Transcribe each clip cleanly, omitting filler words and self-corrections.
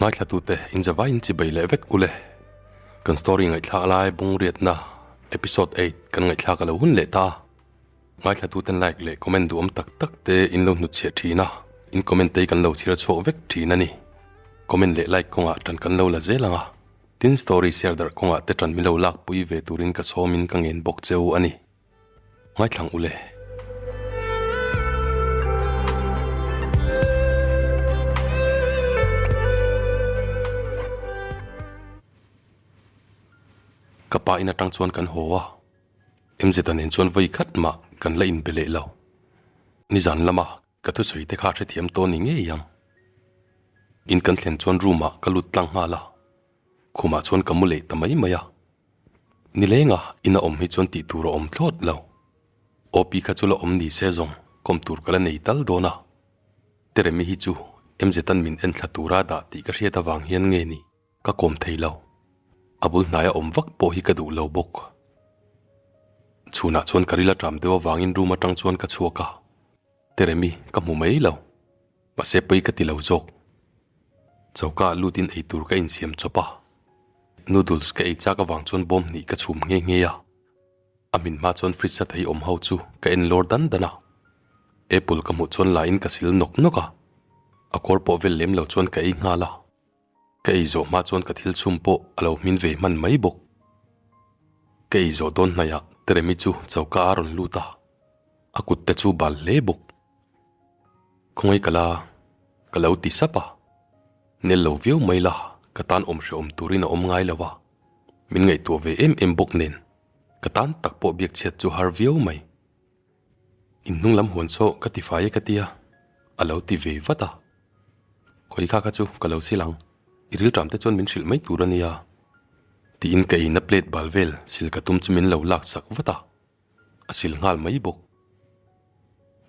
Ngaithlatute inzavaiin chibei leh vek ule. Kan story ngaihthlak lai Bungriatna episode eight kan ngaihthlak a lo hun leh ta. Ngaithlatuten like leh comment duhawm tak tak te in lo hnutchhiah thin a, in comment te hi kan lo chhir chhuak vek thin a ni. Comment leh like kawngah tan kan lo la zel ang a, tin story share darh kawngah te tan min lo lakpui ve turin ka sawmin ka ngen bawk cheu a ni. Ngaithlang ule. Ka pa in atang chuan kan haw a, MZ-a nen chuan vawi khat mah kan la inbe leh lo. Nizan lama ka thusawi te kha hrethiam tawh ni ngei ang. In kan thlen chuan room ah ka lut tlang nghal a, khumah chuan ka mu leh ta mai mai a. Nilenga ina awm hi chuan tih tur a awm thlawt lo. OP kha chu la awm ni se zawng kawm tur ka la nei tal dawn a. Teremi hi chu MZ-an min en thla tura dah tih ka hriat avang hian nge ni ka kawm thei lo. A bul hnaia awm vak pawh hi ka duh lo bawk. Chhunah chuan ka ril a ṭam deuh avangin room aṭang chuan ka chhuak a. Teremi ka hmu mai lo. Mahse pawi ka ti lo zawk. Choka ah lutin eitur ka insiam chawp a. Noodles ka ei chak avang chuan bawm hnih ka chhum nghe nghe a. A hmin hma chuan fridge a thei awm ho chu ka en lawr dan dan a. Apple ka hmuh chuan la in ka sil nawk nawk a. A kawr pawh vel lem lo chuan ka ei nghal a. Ka ei zawh hma chuan ka thil chhum pawh a lo hmin ve hman mai bawk. Ka ei zawh dawn hnaihah Teremi chu choka a rawn lut a. A kut te chu bal hle bawk. Khawngaih ka la, ka lo ti sap a. Nel lo viau mai la, ka tan awm hrehawm turin a awm ngai lo a. Min ngaihtuah ve em em bawk nen, ka tan tak pawh biak chhiat chu har viau mai. In hnung lam huan saw ka ti fai e ka tia, a lo ti ve vat a. Khawi kha kha chu ka lo sil ang, i rilṭam te chuan min hrilh mai tur a nia. Tiin ka eina plate bal vel sil ka tum chu min lo lak sak vat a. A sil nghal mai bawk.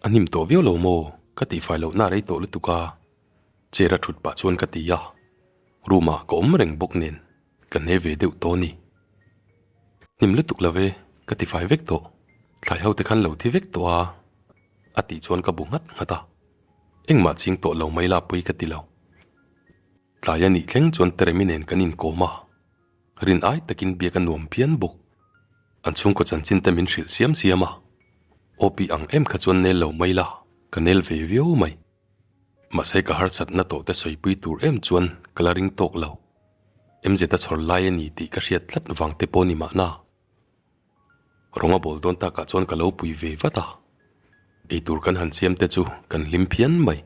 A hnim tawh viau lo maw? Ka tihfai lohna a rei tawh lutuk a, chair a thut pah chuan ka ti a, room ah ka awm reng bawk nen ka hne ve deuh tawh a ni. Hnim lutuk lo e, ka tifai vek tawh, thlai ho te khan lo thi vek tawh a, a tih chuan ka bu nghat nghat a, engmah ching tawh lo mai la pui ka ti lo. Tlai a nih thleng chuan Teremi nen kan inkawm a, rin ai takin biak a nuam phian bawk. An chhungkaw chanchin te min hrilh siam siam a, OP ang em kha chuan nel lo mai la, ka nel ve viau mai. Mahse ka harsatna tawh te sawipui tur em chuan ka la ring tawk lo. MZ a chhawr lai a ni tih ka hriat tlat vang te pawh ni mahna. Rawng a bawl dawn takah chuan ka lo pui ve vat a, eitur kan han siam te chu kan hlim phian mai.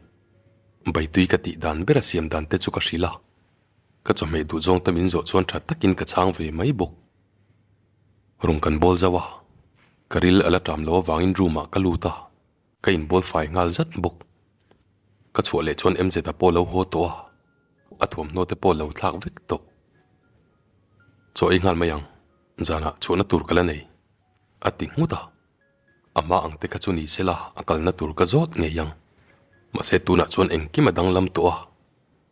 Baitui ka tih dan bera siam dan te chu ka hrilh a, ka chawhmeh duh zawng te min zawh chuan tha takin ka chhang ve mai bawk. Rawng kan bawl zauh a, ka ril a la ṭam lo avangin room ah ka lut a, ka inbawl fai nghal zat bawk. Ka chhuah leh chuan MZ a pawh lo haw tawh a, a thuamhnaw te pawh lo thlak vek tawh. Chaw ei nghal mai ang, zanah chhuahna tur ka la nei, a ti nghut a. A hma ang te kha chu ni sela a kalna tur ka zawt ngei ang. Mahse tunah chuan engkim a danglam tawh a,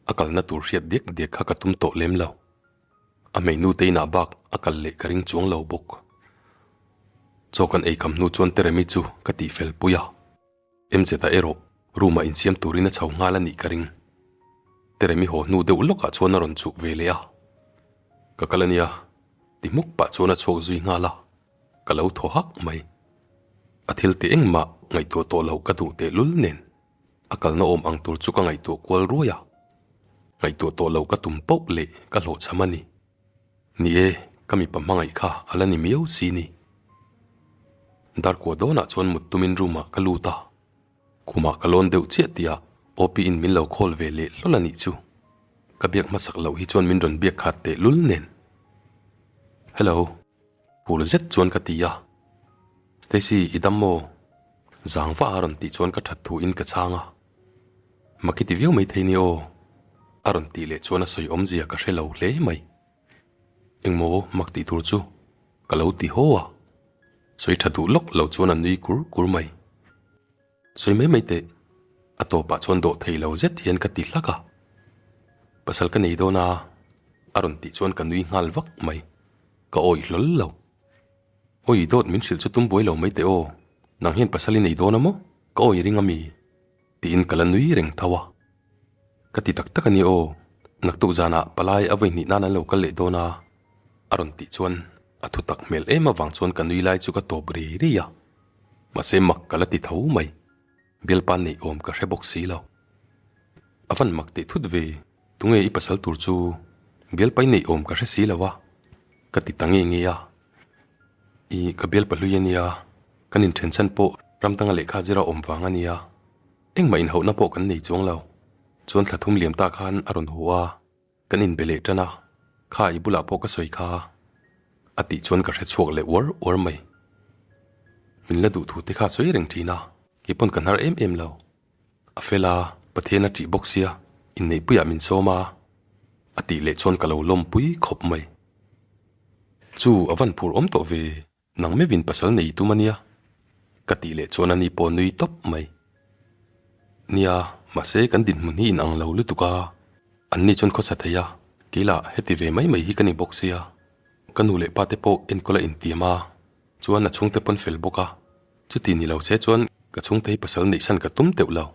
a kalna tur hriat diak diak kha ka tum tawh lem lo. A hmeinu te inah bak a kal leh ka ring chuang lo bawk. Chaw kan ei kham hnu chuan Teremi chu ka tihfel pui a. MZ-a erawh room-ah insiam turin a chho nghal a nih ka ring. Teremi haw hnu deuh lawkah chuan a rawn chhuk ve leh a. Ka kal a nia, ti hmuk pah chuan a chhuak zui nghal a, ka lo thaw hak mai. A thil ti engmah ngaihtuah tawh loh ka duh tehlul nen a kalna awm ang tur chu ka ngaihtuah kual ruai a. Ngaihtuah tawh loh ka tum pauh leh ka hlawhchham a ni. Ni e, ka mipa hmangaih kha a la ni miau si ni. Darkua dawnah chuan mut tumin room ah ka lut a, khumah ka lawn deuh chiah tihah OP in min lo call ve leh hlawl a nih chu. Ka biak hmasak loh hi chuan min rawn biak khat teh lul nen. Hello, phur zet chuan ka ti a. Stacy, i dam maw? Zang vah a rawn tih chuan ka that thu in ka chhang a. Mak i ti viau mai thei ni aw, a rawn tih leh chuan a sawi awmzia ka hre lo hle mai. Engmaw mak tih tur chu ka lo ti haw a, sawi tha duh lawk lo chuan a nui kur kur mai. Sawi mai mai teh, a tawpah chuan dawh thei lo zet hian ka ti hlak a. Pasal ka nei dawn a, a rawn tih chuan ka nui nghal vak mai, ka awih hlawl lo. Awi dawt min hrilh chu tum buai lo mai teh aw, nang hian pasal i nei dawn a maw? Ka awih ring a mi? Tiin ka la nui reng tho a. Ka ti tak tak a ni aw. Naktuk zanah palai a vawi hnih nan an lo kal leh dawn a, a rawn tih chuan a thu tak hmel em avang chuan ka nui lai chu ka tawp ri ri a. Mahse mak ka la ti tho mai, bialpa neih awm ka hre bawk si lo. A van mak tih thut ve, tunge i pasal tur chu bialpa i neih awm ka hre si lo a, ka ti ta nge nge a. I ka bialpa hlui a nia, kan inthen chhan pawh ram danga lehkha zira awm vang a nia. Engmah inhauhna pawh kan nei chuang lo. Chuan thla thum liam ta khan a rawn haw a, kan inbe leh tan a, kha i bulah pawh ka sawi kha a tih chuan ka hre chhuak leh uar uar mai. Min la duh thu te kha sawi reng thin a, kei pawn ka hnar em em lo. A fel a, Pathian a ṭih bawk sia, inneihpuiah min sawm a, a tih leh chuan ka lo lawmpui khawp mai. Chu a van phur awm tawh ve. Nang meuhin pasal nei tum a nia, ka tih leh chuan ani pawh nui tawp mai. Nia, mahse kan dinhmun hi inang lo lutuk a, anni chuan khawsa thei a, kei lah heti ve mai mai hi ka ni bawk sia. Ka nu leh pa te pawh enkawl a intiam a, chuan a chhungte pawn fel bawk a, chuti ni lo se chuan ka chhungte hi pasal neihsan ka tum teuh lo,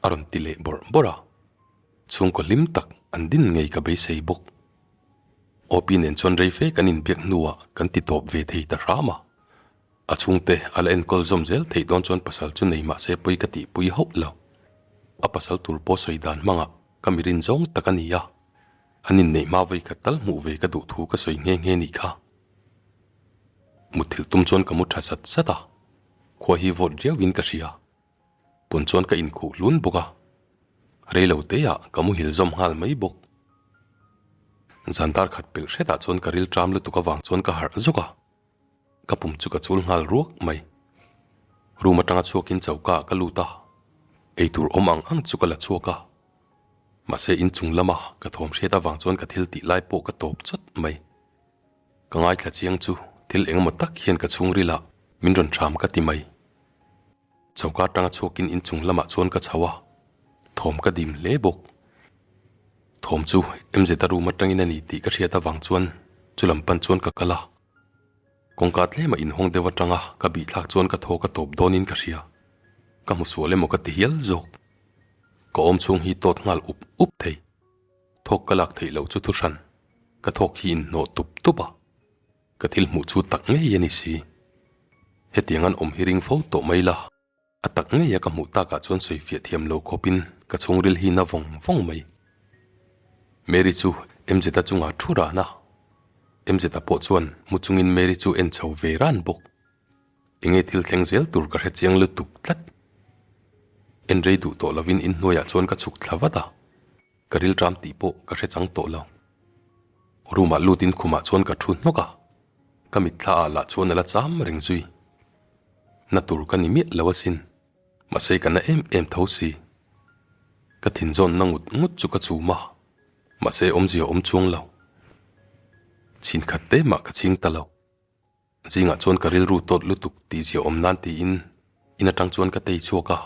a rawn ti leh bawrh bawrh a. Chhungkaw hlim tak an din ngei ka beisei bawk. Opi nen chuan rei fe kan inbiak hnuah kan ti tawp ve thei ta hram a. A chhungte a la enkawl zawm zel theih dawn chuan pasal chu nei mahse pawi ka tihpui hauh lo. A pasal tur pawh sawi dan hmangah ka mi rin zawng tak a ni a. An inneih hma vawi khat tal hmuh ve ka duh thu ka sawi nghe nghe nih kha. Mutthilh tum chuan ka mu tha sat sat a, khua hi vawt riauin ka hria. Pawn chuan ka inkhuh hlun bawk a, reilo teah ka muhil zawm nghal mai bawk. Zan dar khat pelh hretah chuan ka ril ṭam lutuk avang chuan ka harh zawk a, ka pum chu ka chul nghal ruak mai. Room atanga chhuakin choka ah ka lut a, eitur awm ang ang chu ka la chhuak a. Mahse inchung lama ka thawm hriat avang chuan ka thil tih lai pawh ka tawp chawt mai. Ka ngaithla chiang chu thil engemaw tak hian ka chhungril ah min rawn ṭham ka ti mai. Choka atanga chhuakin inchung lamah chuan ka chho a, thawm ka dim hle bawk. Thawm chu MZ-a room atangin a ni tih ka hriat avang chuan chu lam pan chuan ka kal a. Kawngka tlema inhawng deuh atanga ka bihthlak chuan ka thaw ka tawp dawnin ka hria. Ka hmu sual emaw ka ti hial zawk. Ka awm chhung hi tawt nghal up up thei. Thawk ka lak theih loh chu thuhran ka thawk hi inhnawh tup tup a. Ka thil hmuh chu tak ngei a ni si. Hetiang an awm hi ring fo tawh mai la. A tak ngei a ka hmuh takah chuan sawi fiah thiam lo khawpin ka chhungril hi na vawng vawng mai. Mary chu MZ-a chungah thu ran a. MZ-a pawh chuan mu chungin Mary chu en chho ve ran bawk. Enge thil thleng zel tur ka hre chiang lutuk tlat. En rei duh tawh lovin inhnuaiah chuan ka chhuk thla vat a. Ka rilṭam tih pawh ka hre chang tawh lo. Room ah lutin khumah chuan ka thu hnawk a, ka mitthla ah lah chuan a la cham reng zui. Na tur ka ni miah lo asin, mahse ka na em em tho si. Ka thinzawnna ngut ngut chu ka chum a, mahse awmzia awm chuang lo. Chhin khat te mah ka chhing ta lo. Zingah chuan ka rilru tawt lutuk tih zia awm nan tiin in atang chuan ka tei chhuak a,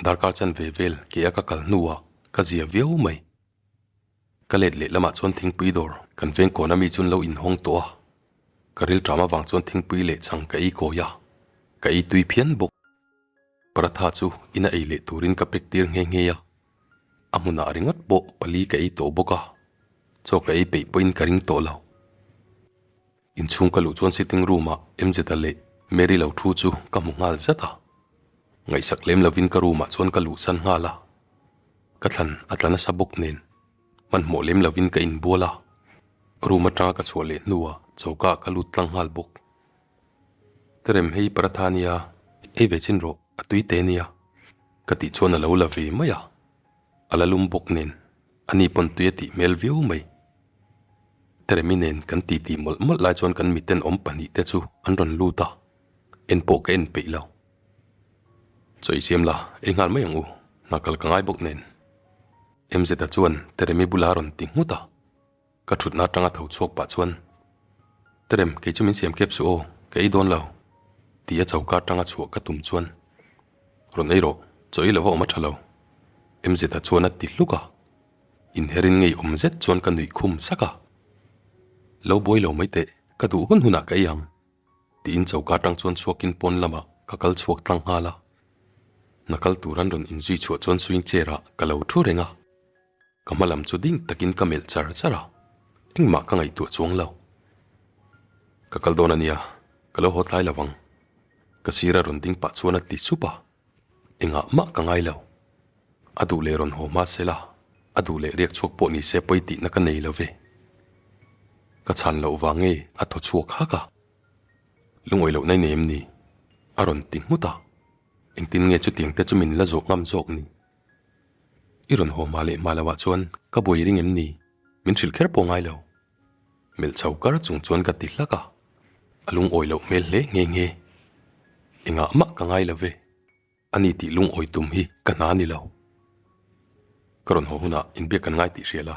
darkar chan ve vel ke a ka kal hnuah ka zia viau mai. Ka let leh lamah chuan thingpui dawr kan veng kawn ami chuan lo inhawng tawh a, ka rilṭam avang chuan thingpui leh chhang ka ei kawi a, ka ei tui phian bawk. Paratha chu ina ei leh turin ka pack tir nghe nghe a, a hmunah ringawt pawh pali ka ei tawh bawk a, chaw ka ei peih pawhin ka ring tawh lo. Inchhung ka luh chuan sitting room ah MZ-a leh Mary lo thu chu ka hmu nghal zat a. Ngaihsak lem lovin ka room ah chuan ka luhsan nghal a. Ka thlan a tla nasa bawk nen hmanhmawh lem lovin ka inbual a. Room atanga ka chhuah leh hnuah choka ah ka lut tlang nghal bawk. Terem hei paratha nia, ei ve chin rawh, a tui te nia ka tih chuan a lo la ve mai a. A la lum bawk nen ani pawn tui a tih hmel viau mai. Teremi nen kan titi mawlh mawlh lai chuan kan miten awm pahnihte chu an rawn lut a, en pawh ka en peih lo. Chaw i siam la, ei nghal mai ang u, hna kal ka ngai bawk nen. MZ-a chuan Teremi bula rawn ti nghut a, ka thutna atanga tho chhuak pah chuan, Terem, kei chu min siam kep suh aw, ka ei dawn lo, ti a choka atanga chhuah ka tum chuan, Rawn ei rawh, chaw ei lova awm a tha lo, MZ-a chuan a ti hluk a. Inherin ngei awm zet chuan ka nuih khum sak a, Lo buai lo mai teh, ka duh hun hunah ka ei ang, tiin choka atang chuan chhuakin pawn lamah ka kal chhuak tlang nghal a. Hna kal tur an rawn inzui chhuah chuan swing chair ah ka lo thu reng a. Ka hma lam chu ding takin ka melh char char a, engmah ka ngaihtuah chuang lo. Ka kal dawn a nia, ka lo haw tlai lo ang. Ka sira rawn ding pah chuan a ti sup a, engah mah ka ngai lo. A duh leh rawn haw hma se la, a duh leh riak chhuak pawh ni se pawi tihna ka nei lo ve. Ka chhan loh vang nge a thaw chhuak hak a, lungawi loh nai nei em ni? A rawn ti nghut a, engtin nge chutiang te chu min la zawh ngam zawk ni? I rawn haw hma leh hma lo ah chuan ka buai ring em ni? Min hrilh kher pawh ngai lo. Melh chho kar chung chuan ka ti hlak a, a lungawi loh hmel hle nghe nghe. Engah mah ka ngai lo ve, a ni tih lungawi tum hi ka hna ni lo. Ka rawn haw hunah inbiak kan ngai tih hria la,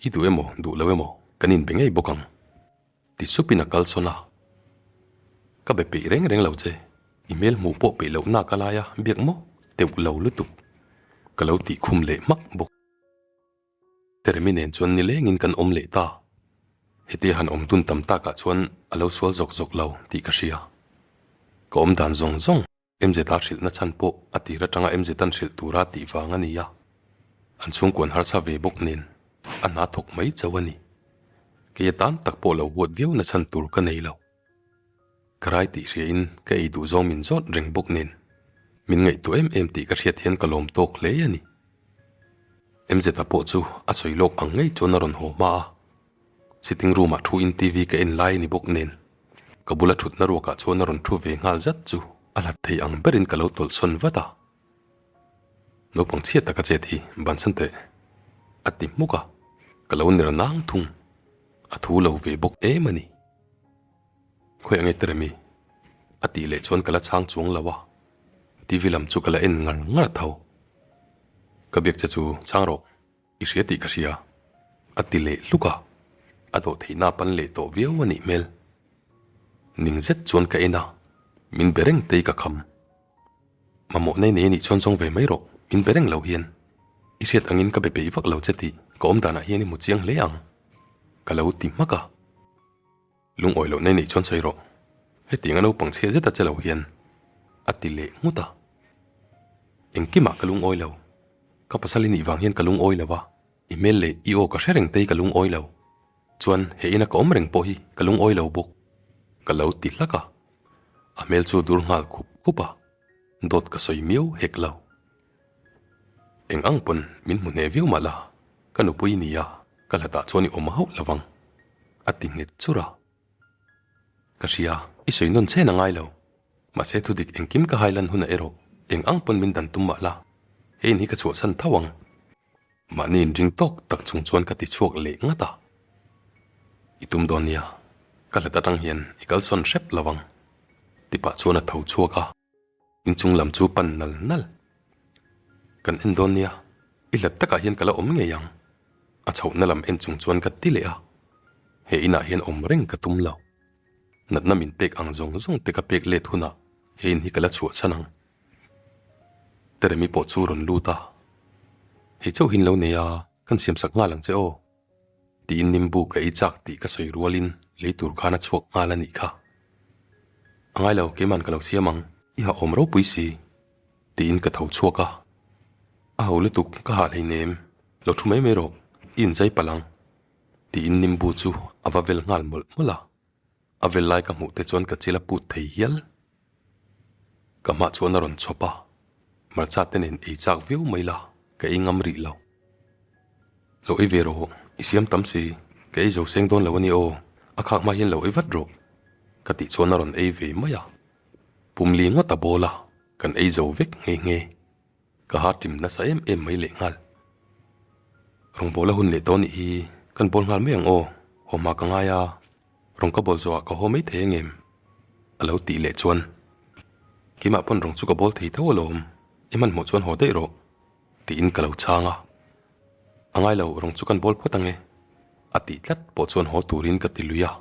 i duh emaw duh lo emaw kan inbe ngei bawk ang. Ti supin a kal sawn a, Ka be peih reng reng lo che, i hmel hmuh pawh peih loh nak a lai a biak maw teuh lo lutuk ka lo tih khum leh hmak bawk. Teremi nen chuan nilengin kan awm leh ta, hetia han awm dun tam takah chuan a lo sual zawk zawk lo tih ka hria. Ka awm dan zawng zawng. MZ-a hrilhna chhan pawh a tir atanga MZ-a'n hrilh tura tih vang a ni a, an chhungkuan harsa ve bawk nen a hna thawk mai chauh a ni. Kei atan tak pawh lo huat viau na chhan tur ka nei lo. Ka rai tih hriain ka ei duh zawng min zawt reng bawk nen min ngaihtuah em em tih ka hriat hian ka lawm tawk hle a ni. MZ-a pawh chu a sawi lawk ang ngei chuan a rawn haw hma a. Sitting room ah thu in TV ka en lai a ni bawk nen ka bula thutna ruakah chuan a rawn thu ve nghal zat chu a hlat thei ang berin ka lo tawlh sawn vat a. Naupang chhiat taka chet hi bansan teh a ti hmuk a, ka lo ner nang thung a thu lo ve bawk em a ni. Khawiah nge Teremi? a tih leh chuan ka la chhang chuang lo a, TV lam chu ka la en ngar ngar tho. Ka biak che chu chhang rawh. I hria tih ka hria, a ti leh hluk a, a dawh theihna a pan leh tawh viau a nih hmel. Ning zet chuan ka en a, min be reng tei ka kham. Mamawh nei nei a nih chuan zawng ve mai rawh, min be reng lo hian. I hriat angin ka be peih vak lo che tih ka awm danah hian i hmu chiang hle ang, ka lo ti hmak a. Lungawi loh nei neih chuan sawi rawh, hetiang a naupang chhiah zet a che lo hian a ti leh nghut a. Engkimah ka lungawi lo, ka pasal i nih vang hian ka lungawi lo a, i hmel leh i aw ka hre reng tei ka lungawi lo, chuan he ina ka awm reng pawh hi ka lungawi lo bawk, ka lo ti hlak a. A hmel chu dur nghal khup khup a, dawt ka sawi miau hek lo. Eng ang pawn min hmu hneh viau mah la, ka nupui i ni a, ka hlatah chuan i awm hauh lo vang, a ti nghet chur a. Ka hria, i sawi nawn chen a ngai lo. Mahse thudik engkim ka hai lan hunah erawh eng ang pawn min dan tum mah la, hei in hi ka chhuahsan tho ang. Mahni inring tawk tak chung chuan ka ti chhuak leh ngat a. I tum dawn nia, ka hlat atang hian i kalsawn hrep lo vang, ti pah chuan a tho chhuak a. Inchung lam chu pan nal nal. Kan en dawn nia, i hlat takah hian ka la awm ngei ang. A chhohna lam en chung chuan ka ti leh a, he inah hian awm reng ka tum lo. Natna min pek ang zawng zawng te ka pek let hunah he in hi ka la chhuahsan ang. Teremi pawh chu rawn lut a, Hei chauh hin lo nei a, kan siamsak nghal ang che aw. Tiin nimbu ka ei chak tih ka sawi rualin lei tur khan a chhuak nghal a nih kha. A ngai lo, keiman ka lo siam ang. I ha awm ropui si, tiin ka tho chhuak a. A ho lutuk, ka hah hleinem, lo thu mai mai rawh, i inzai palh ang, tiin nimbu chu a va vel nghal mawlh mawlh a. A vel lai ka hmuh te chuan ka chil a put thei hial. Ka hmah chuan a rawn chhawp a, hmarcha te nen ei chak viau mai la, ka ei ngam rih lo. Lo ei ve rawh, i siam tam si, ka ei zo seng dawn lo a ni aw, a khak hma hian lo ei vat rawh, ka tih chuan a rawn ei ve mai a. Pumli ngawt a bawl a, kan ei zo vek nghe nghe. Ka ha ṭim nasa em em mai leh nghal. Rawngbawla hun leh tawh nih hi kan bawl nghal mai ang aw, haw hma ka ngai a, rawng ka bawl zawhah ka haw mai thei ang em? A lo tih leh chuan, Keimah pawn rawng chu ka bawl thei tho alawm, i hmanhmawh chuan haw daih rawh, tiin ka lo chhang a. A ngai lo, rawng chu kan bawl phawt ang e, a tih tlat pawh chuan haw turin ka ti lui a.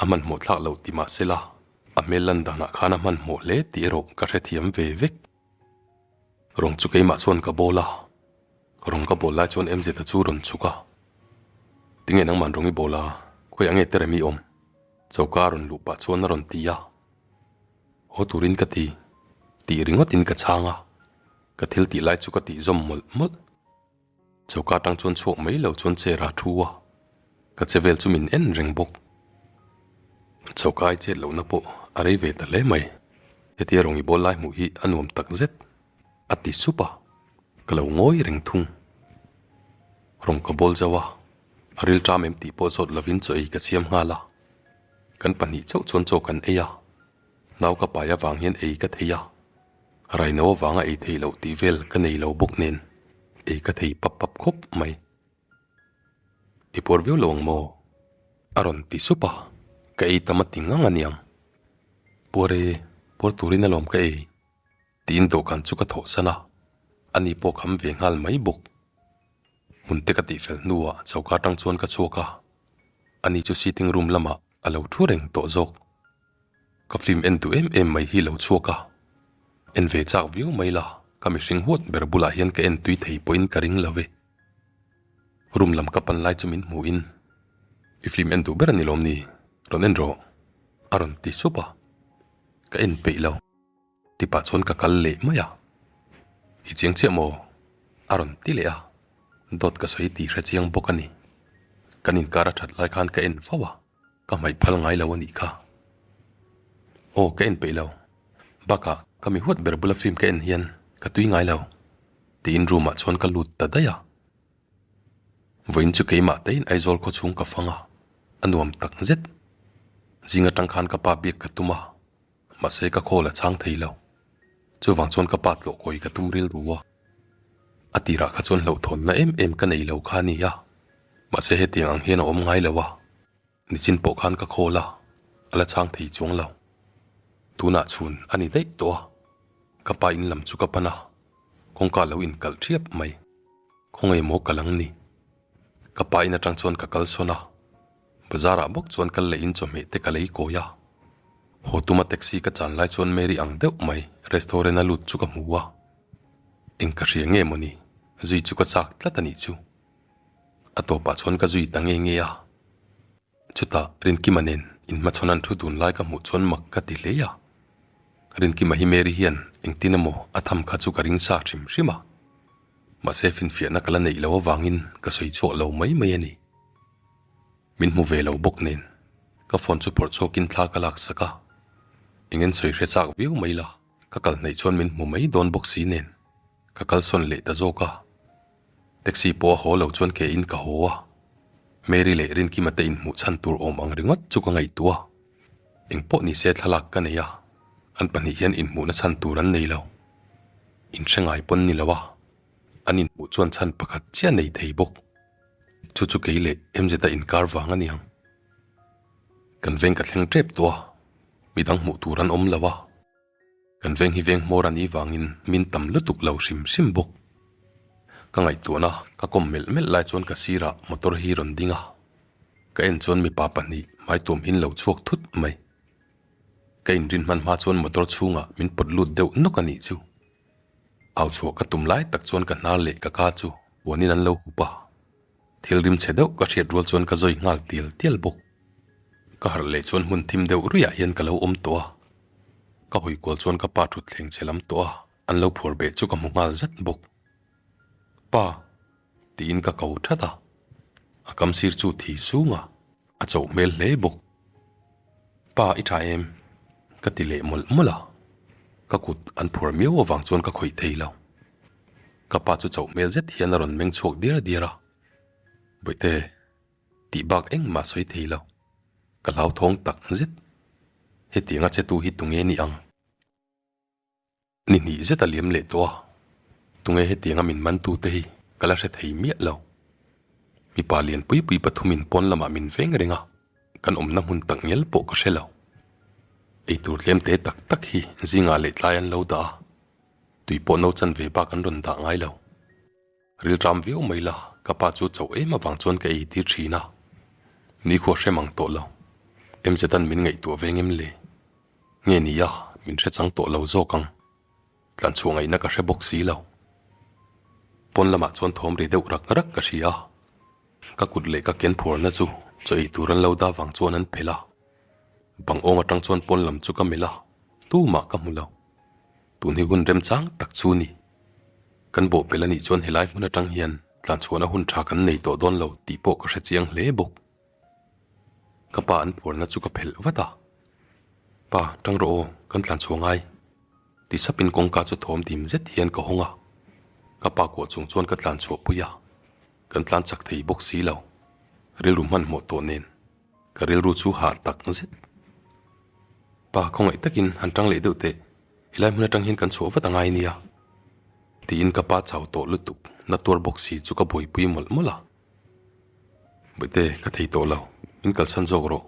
A hmanhmawh thlak loh ti mah sela, a hmel lan danah khan a hmanhmawh hle tih erawh ka hrethiam ve vek. Rawng chu keimah chuan ka bawl a, rawng ka bawl lai chuan MZ-a chu rawn chhuk a. Tinge nangman rawng i bawl a, khawiah nge Teremi awm? Choka a rawn luh pah chuan a rawn ti a. Haw turin ka ti, tih ringawtin ka chhang a, ka thil tih lai chu ka tih zawm mawlh mawlh. Choka atang chuan chhuak mai lo chuan chair ah thu a, ka che vel chu min en reng bawk. Choka ai chet lohna pawh a rei ve ta hle mai. Hetia rawng i bawl lai hmuh hi a nuam tak zet a ti sup a, ka lo ngawi reng thung. Rawng ka bawl zauh a, a ril ṭam em tih pawh zawt lovin chaw ei ka siam nghal a. Kan pahnih chauh chuan chaw kan ei a, nau ka pai avang hian ei ka thei a, raino avanga ei theih loh tih vel ka nei lo bawk nen ei ka thei pap pap khawp mai. I puar viau lo ang maw? A rawn ti sup a, ka ei tam a ti ngang a niang. Puar e, puar turin alawm ka ei tiin dawhkan chu ka thawhsan a, ani pawh kham ve nghal mai bawk. Hmun te ka tihfel hnuah choka atang chuan ka chhuak a, ani chu sitting room lamah a lo thu reng tawh zawk. Ka film en duh em em mai hi lo chhuak a, en ve chak viau mai la, ka mihring huat ber bulah hian ka en tui thei pawhin ka ring lo ve. Room lam ka pan lai chu min hmuhin, I film en duh ber a ni lawm ni? Rawn en rawh, a rawn ti sup a, ka en peih lo. Tipah chuan ka kal leh mai a, I chiang chiah maw? a rawn ti leh a, dawt ka sawi tih hre chiang bawk a ni. Kan inkar a that lai khan ka en fo a, ka hmaih phal ngai lo a nih kha. Aw ka en peih lo, bakah ka mi huat ber bula film ka en hian ka tui ngai lo, tiin room ah chuan ka lut ta daih a. Vawiin chu keimah tein Aizawl khawchhung ka fang a, a nuam tak zet. Zing atang khan ka pa biak ka tum a. Mahse ka call a chhang thei lo. Chuvang chuan ka pa tlawh kawi ka tum rilru a. A tirah kha chuan hlauhthawnna em em ka nei lo kha a ni a. Mahse hetiang ang hian a awm ngai lo a. Nichin pawh khan ka call a, a la chhang thei chuang lo. Tunah chhun a ni daih tawh a. Ka pa in lam chu ka pan a, kawngka lo inkalh thiap mai. Khawngaih maw ka lang ni? Ka pa in atang chuan ka kal sawn a. Bazar ah bawk chuan kal leh in chawhmeh te ka lei kawi a. Haw tuma taxi ka chan lai chuan Mary ang deuh mai restaurant a lut chu ka hmu a. Eng ka hria nge mawni, zui chu ka chak tlat a nih chu. A tawpah chuan ka zui ta nge nge a. Chutah Rinkima nen inhmachhawn an thu dun lai ka hmuh chuan mak ka ti hle a. Rinkima hi Mary hian engtin emaw a tham kha chu ka ring sa hrim hrim a. Mahse finfiahna ka la neih loh avangin ka sawi chhuak lo mai mai a ni. Min hmu ve lo bawk nen ka phone chu phawrh chhuakin thla ka lak sak a, eng en sawi hre chak viau mai la, ka kal hnaih chuan min hmu mai dawn bawk si nen ka kalsawn leh ta zawk a. Taxi pawh a haw lo chuan ke in ka haw a, Mary leh Rinkima te inhmuh chhan tur awm ang ringawt chu ka ngaihtuah a, eng pawh ni se thlalak ka nei a, an pahnih hian inhmuhna chhan tur an nei lo, inhre ngai pawn ni lo a, an inhmuh chuan chhan pakhat chiah nei thei bawk. Chu chu kei leh MZ-a inkar vang a niang. Kan veng ka thleng tep tawh a, midang hmuh tur an awm lo a. Kan veng hi veng hmawr a nih vangin min tam lutuk lo hrim hrim bawk. Ka ngaihtuahna ka kawm melh melh lai chuan ka sirah motor hi rawn ding a. Ka en chuan mipa pahnih hmaituam hin lo chhuak thut mai. Ka inrin hman hma chuan motor chhungah min pawt lut deuh nawk a nih chu. Au chhuah ka tum lai tak chuan ka hnar leh ka ka chu puanin an lo hup a, thil rim chhe deuh ka hriat rual chuan ka zawi nghal tial tial bawk. Ka harh leh chuan hmun thim deuh ruiah hian ka lo awm tawh a, ka hawi kual chuan ka pa thutthleng chhe lam tawh a, an lo phuar beh chu ka hmu nghal zat bawk. Pa! tiin ka ko that a, a kam sir chu thi sung a, a chauh hmel hle bawk. Pa i tha em? Ka ti leh mawlh mawlh a, ka kut an phuar miau avang chuan ka khawih thei lo. Ka pa chu chauh hmel zet hian a rawn meng chhuak diar diar a, Bawihte, tih bak engmah sawi thei lo, ka hlauthawng tak zet. Hetianga che tu hi tunge ni ang? Ni hnih zet a liam leh tawh a, tunge hetianga min man tute hi ka la hre thei miah lo. Mipa lian pui pui pathumin pawn lamah min veng reng a, kan awmna hmun tak ngial pawh ka hre lo. Eitur tlem te tak tak hi zingah leh tlai an lo dah a, tui pawh no chan ve bak an rawn dah ngai lo. Rilṭam viau mai la, ka pa chu chauh em avang chuan ka ei tir ṭhin a. Nikhua hrem ang tawh lo. MZ-a'n min ngaihtuah veng em le? Nge ni a, min hre chang tawh lo zawk ang. Tlanchhuah ngaihna ka hre bawk si lo. Pawn lamah chuan thawm ri deuh rak rak ka hria a. Ka kut leh ka ken phuarna chu chaw ei tur an lo dah vang chuan an phelh a. Bang awng aṭang chuan pawn lam chu ka melh a, tumah ka hmu lo. Tun hi hun remchang tak chu ni. Kan bawhpelh a nih chuan helai hmun atang hian Tlanchhuahna hun tha kan nei tawh dawn lo tih pawh ka hre chiang hle bawk. Ka pa an phuarna chu ka phelh vat a. Pa, tang rawh aw, kan tlanchhuah ngai. Ti sapin kawngka chu thawm dim zet hian ka hawng a. Ka pa kuah chung chuan ka tlanchhuah pui a. Kan tlan chak thei bawk si lo. Rilru hmanhmawh tawh nen ka rilru chu hah tak zet. Pa, khawngaih takin han tang leh deuh teh. Helai hmun atang hian kan chhuah vat a ngai nia. Tiin ka pa chau tawh lutuk na tuar bawk si chu ka buaipui mawlh mawlh a. Bawihte, ka thei tawh lo, min kalsan zawk rawh.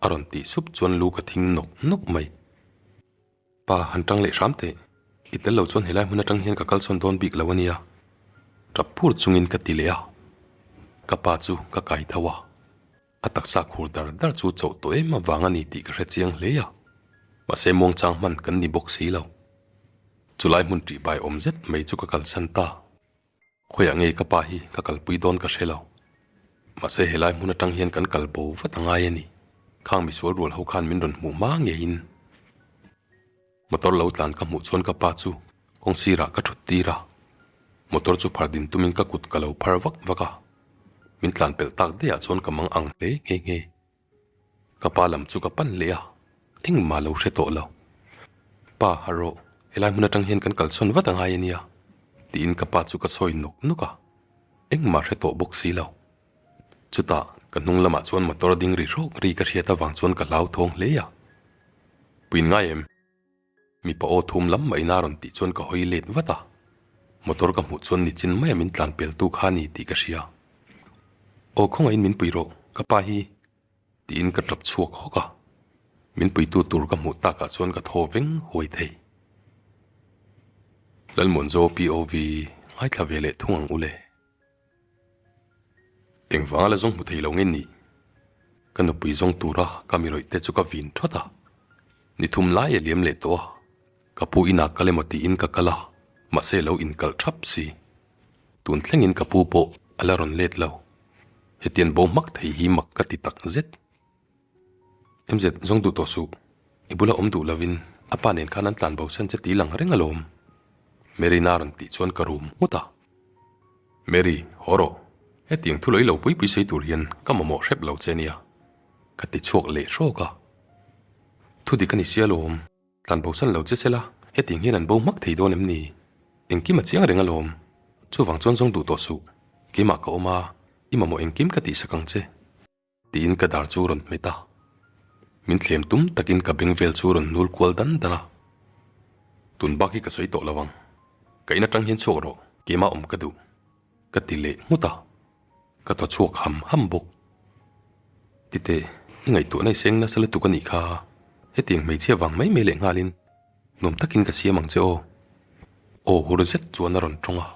A rawn tih sup chuan lu ka thing nawk nawk mai. Pa, han tang leh hram teh. I tel lo chuan helai hmun atang hian ka kalsawn dawn bik lo a nia. Tap phur chungin ka ti leh a. Ka pa chu ka kai tho a. A taksa khur dar dar chu chauh tawh em avang a ni tih ka hre chiang hle a, mahse muangchang hman kan ni bawk si lo. Chulai hmun ṭihbai awm zet mai chu ka kalsan ta. Khawiah nge ka pa hi ka kalpui dawn ka hre lo. Mahse helai hmun atang hian kan kal bo vat a ngai a ni. Khang misual rual ho khan min rawn hmuh hma ngeiin. Motor lo tlan ka hmuh chuan ka pa chu kawng sirah ka thut tir a, motor chu phar din tumin ka kut ka lo phar vak vak a, min tlan pelh tak daih ah chuan ka mang ang hle nghe nghe. Ka pa lam chu ka pan leh a, engmah lo hre tawh lo. Pa, harh rawh, helai hmun atang hian kan kalsawn vat a ngai a nia, tiin ka pa chu ka sawi nawk nawk a, engmah hre tawh bawk si lo. Chutah ka hnung lamah chuan motor ding ri hrawk ri ka hriat avang chuan ka hlauthawng hle a. Puin ngai em? Mipa aw thum lam mah ina rawn tih chuan ka hawi let vat a. Motor ka hmuh chuan nichin maia min tlan peltu kha a ni tih ka hria. Aw khawngaihin min pui rawh, ka pa hi. Tiin ka tap chhuak hawk a. Min puitu tur ka hmuh takah chuan ka thaw veng huai thei. Lalmuanzo POV ngaithla ve leh thung ang ule. Engvanga la zawng hmu thei lo nge ni? Ka nupui zawng tura ka mi rawih te chu ka vin thawt a. Ni thum lai a liam leh tawh a, ka pu inah kal emaw tiin ka kal a, mahse lo inkalh thap si. Tun thlengin ka pu pawh a la rawn let lo. Hetiang bo hmak thei hi mak ka ti tak zet. MZ, zawng duh tawh suh. I bula awm duh lovin a pa nen khan an tlan bo san che ti lang reng alawm. Mary-na rawn tih chuan ka rum nghut a. Mary, haw rawh. Hetiang thu lawih lo pui pui sawi tur hian ka mamawh hrep lo che nia. Ka ti chhuak leh hrawk a. Thu dik a ni sia alawm. Tlan bo san lo che sela, hetiang hian an bo hmak thei dawn em ni? Engkim a chiang reng alawm. Chuvang chuan zawng duh tawh suh. Keimah ka awm a, i mamawh engkim ka tihsak ang che. Tiin ka dar chu rawn hmet a, min thlem tum takin ka beng vel chu rawn nul kual dan dan a. Tun bak hi ka sawi tawh lo ang, ka in atang hian chhuak rawh, keimah awm ka duh, ka ti leh nghut a, ka thaw chhuak ham ham bawk. Titeh, i ngaihtuahna i seng nasa lutuk a nih kha, hetiang hmeichhia vang mai mai leh nghalin nuam takin ka siam ang che aw. Aw hur zet chuan a rawn tawng a,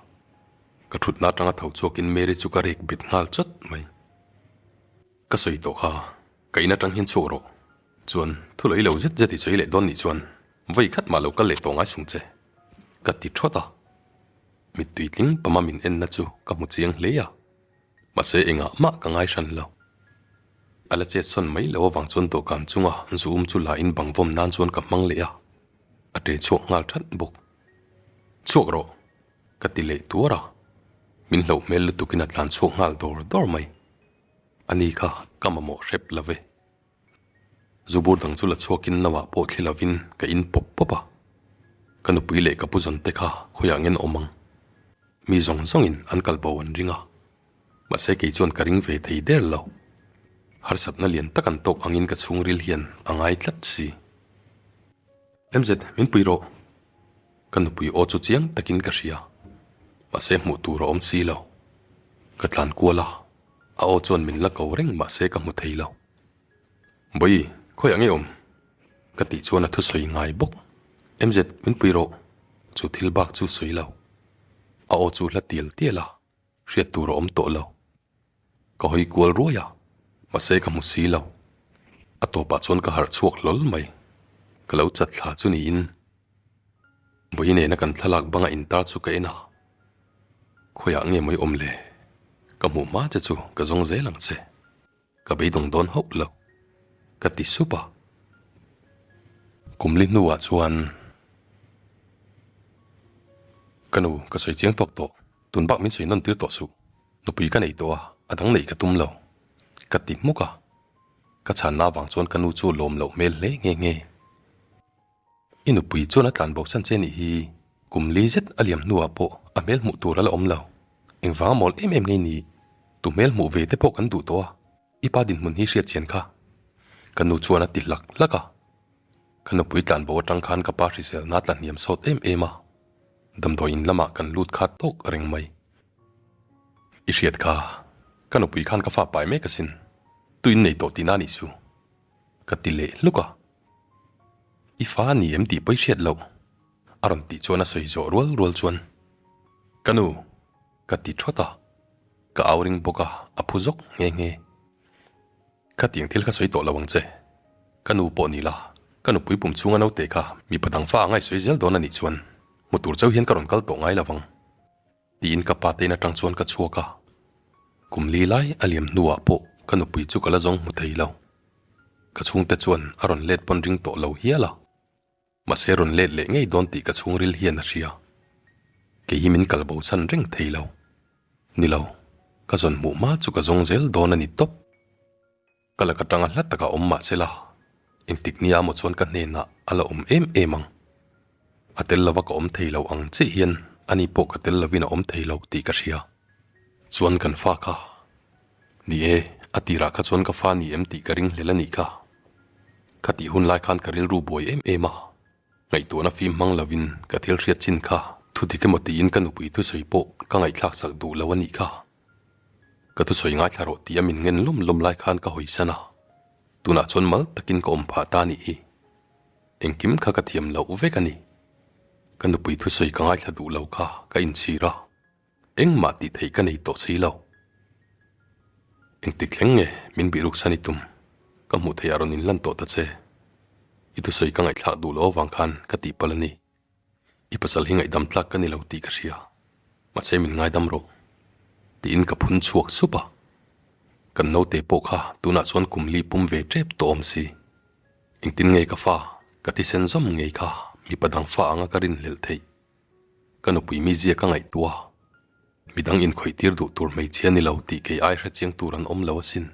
ka thutna atanga tho chhuakin Mary chu ka rek bet nghal chawt mai. Ka sawi tawh kha, ka in atang hian chhuak rawh. Chuan, thu lei lo zet zet i sawi leh dawn nih chuan vawi khat mah lo kal leh tawh ngai sung che. Ka ti thawt a. Mittui tling pama min enna chu ka hmu chiang hle a. Mahse engah mah ka ngai hran lo. A la chet sawn mai lo avang chuan dawhkan chunga zu um chu la in bang vawm nan chuan ka hmang leh a. A ṭe chhuak nghal that bawk. Chhuak rawh! Ka ti leh tuar a, min hlauh hmel lutukin a tlan chhuak nghal dawr dawr mai. Ani kha ka mamawh hrep lo ve. Zubur dang chu la chhuakin nauah pawh thli lovin ka in pawp pawp a. Ka nupui leh ka pu zawn te kha khawiah ngen awm ang. Mi zawng zawngin an kal bo an ring a, mahse kei chuan ka ring ve thei der lo. Harsatna lian tak an tawk angin ka chhungril hian a ngai tlat si. MZ, min pui rawh. Ka nupui aw chu chiang takin ka hria, mahse hmuh tur a awm si lo. Ka tlan kual a, a aw chuan min la ko reng mahse ka hmu thei lo. Bawi, khawiah nge awm? Ka tih chuan a thusawi ngai bawk. MZ, min pui rawh. Chu thil bak chu sawi lo. A aw chu hla tial tial a, hriat tur a awm tawh lo. Ka hawi kual ruai a, mahse ka hmu si lo. A tawpah chuan ka harh chhuak hlawl mai. Ka lo chat thla chu niin Vawi nena kan thlalak banga intar chu ka en a, khawiah nge mawi awm le? Ka hmuh hma che chu ka zawng zel ang che. Ka beidawng dawn hauh lo, ka ti sup a. Kum li hnuah chuan ka nu ka sawi chiang tawk tawh. Tun bak min sawi nawn tir tawh suh. Nupui ka nei tawh a, a dang neih ka tum lo. Ka ti hmuk a. Ka chhanna avang chuan ka nu chu lawm loh hmel hle nghe nghe. I nupui chuan a tlan bo san che nih hi kum li zet a liam hnuah pawh a hmel hmuh tur a la awm lo. Engvanga mawl em em ngei ni? Tu hmel hmuh ve te pawh kan duh tawh a, i pa dinhmun hi hriat chian kha. Ka nu chuan a ti hlak hlak a. Ka nupui tlan bo atang khan ka pa hriselna tla hniam sawt em em a, damdawi in lamah kan lut khat tawk reng mai. I hriat kha, ka nupui khan ka fa pai mek asin, tu in nei tawh tihna anih chu, ka ti leh hluk a. I fa a ni em tih pawi hriat loh, a rawn tih chuan a sawi zawh rual rual chuan, Ka nu, ka ti thawt a, ka au ring bawk a, a phu zawk nghe nghe. Khatiang thil kha sawi tawh lo ang che. Ka nu pawh ni la, ka nupui pum chhunga naute kha mipa dang fa a ngaihsawi zel dawn a nih chuan hmu tur chauh hian ka rawn kal tawh ngai lo vang. Tiin ka pa te in atang chuan ka chhuak a, kum li lai a liam hnuah pawh ka nupui chu ka la zawng hmu thei lo. Ka chhungte chuan a rawn let pawn ring tawh lo hial a. Mahse rawn let leh ngei dawn tih ka chhungril hian a hria. Kei hi min kal bo chhan reng thei lo. Ni lo, ka zawn hmuh hma chu ka zawng zel dawn a ni tawp. Ka lak atanga hla takah awm mah se la, engtik nia maw chuan ka hnenah a la awm em em ang. A tel lova ka awm thei lo ang chiah hian ani pawh ka tel lovin a awm thei lo tih ka hria. Chuan kan fa kha. Ni e, a tirah kha chuan ka fa ni em tih ka ringhlel a nih kha. Khatih hun lai khan ka rilru buai em em a, ngaihtuahna fim hmang lovin ka thil hriat chin kha thu dik emaw tiin ka nupui thusawi pawh ka ngaihthlak sak duh lo a nih kha. Ka thusawi ngaithla rawh tih a min ngen lawm lawm lai khan ka hawisan a, tunah chuan mal takin ka awm phah ta a nih hi. Engkim kha ka thiam loh vek a ni. Ka nupui thusawi ka ngaithla duh lo kha ka inchhir a. Engmah tih theih ka nei tawh si lo. Engtik thleng nge min bih ruksan i tum? Ka hmuh theih ah rawn inlan tawh ta che. I thusawi ka ngaihthlak duh loh avang khan ka tihpalh a ni. I pasal hi ngaihdam tlak ka ni lo tih ka hria. Mahse min ngaidam rawh. Tiin ka phun chhuak sup a. Kan naute pawh kha tunah chuan kum li pum ve tep tawh awm si. Engtin nge ka fa ka thisen zawm ngei kha mipa dang fa anga ka rinhlelh theih? Ka nupui mizia ka ngaihtuah a, midang inkhawih tir duh tur hmeichhia ni lo tih kei ai hrechiang tur an awm lo asin.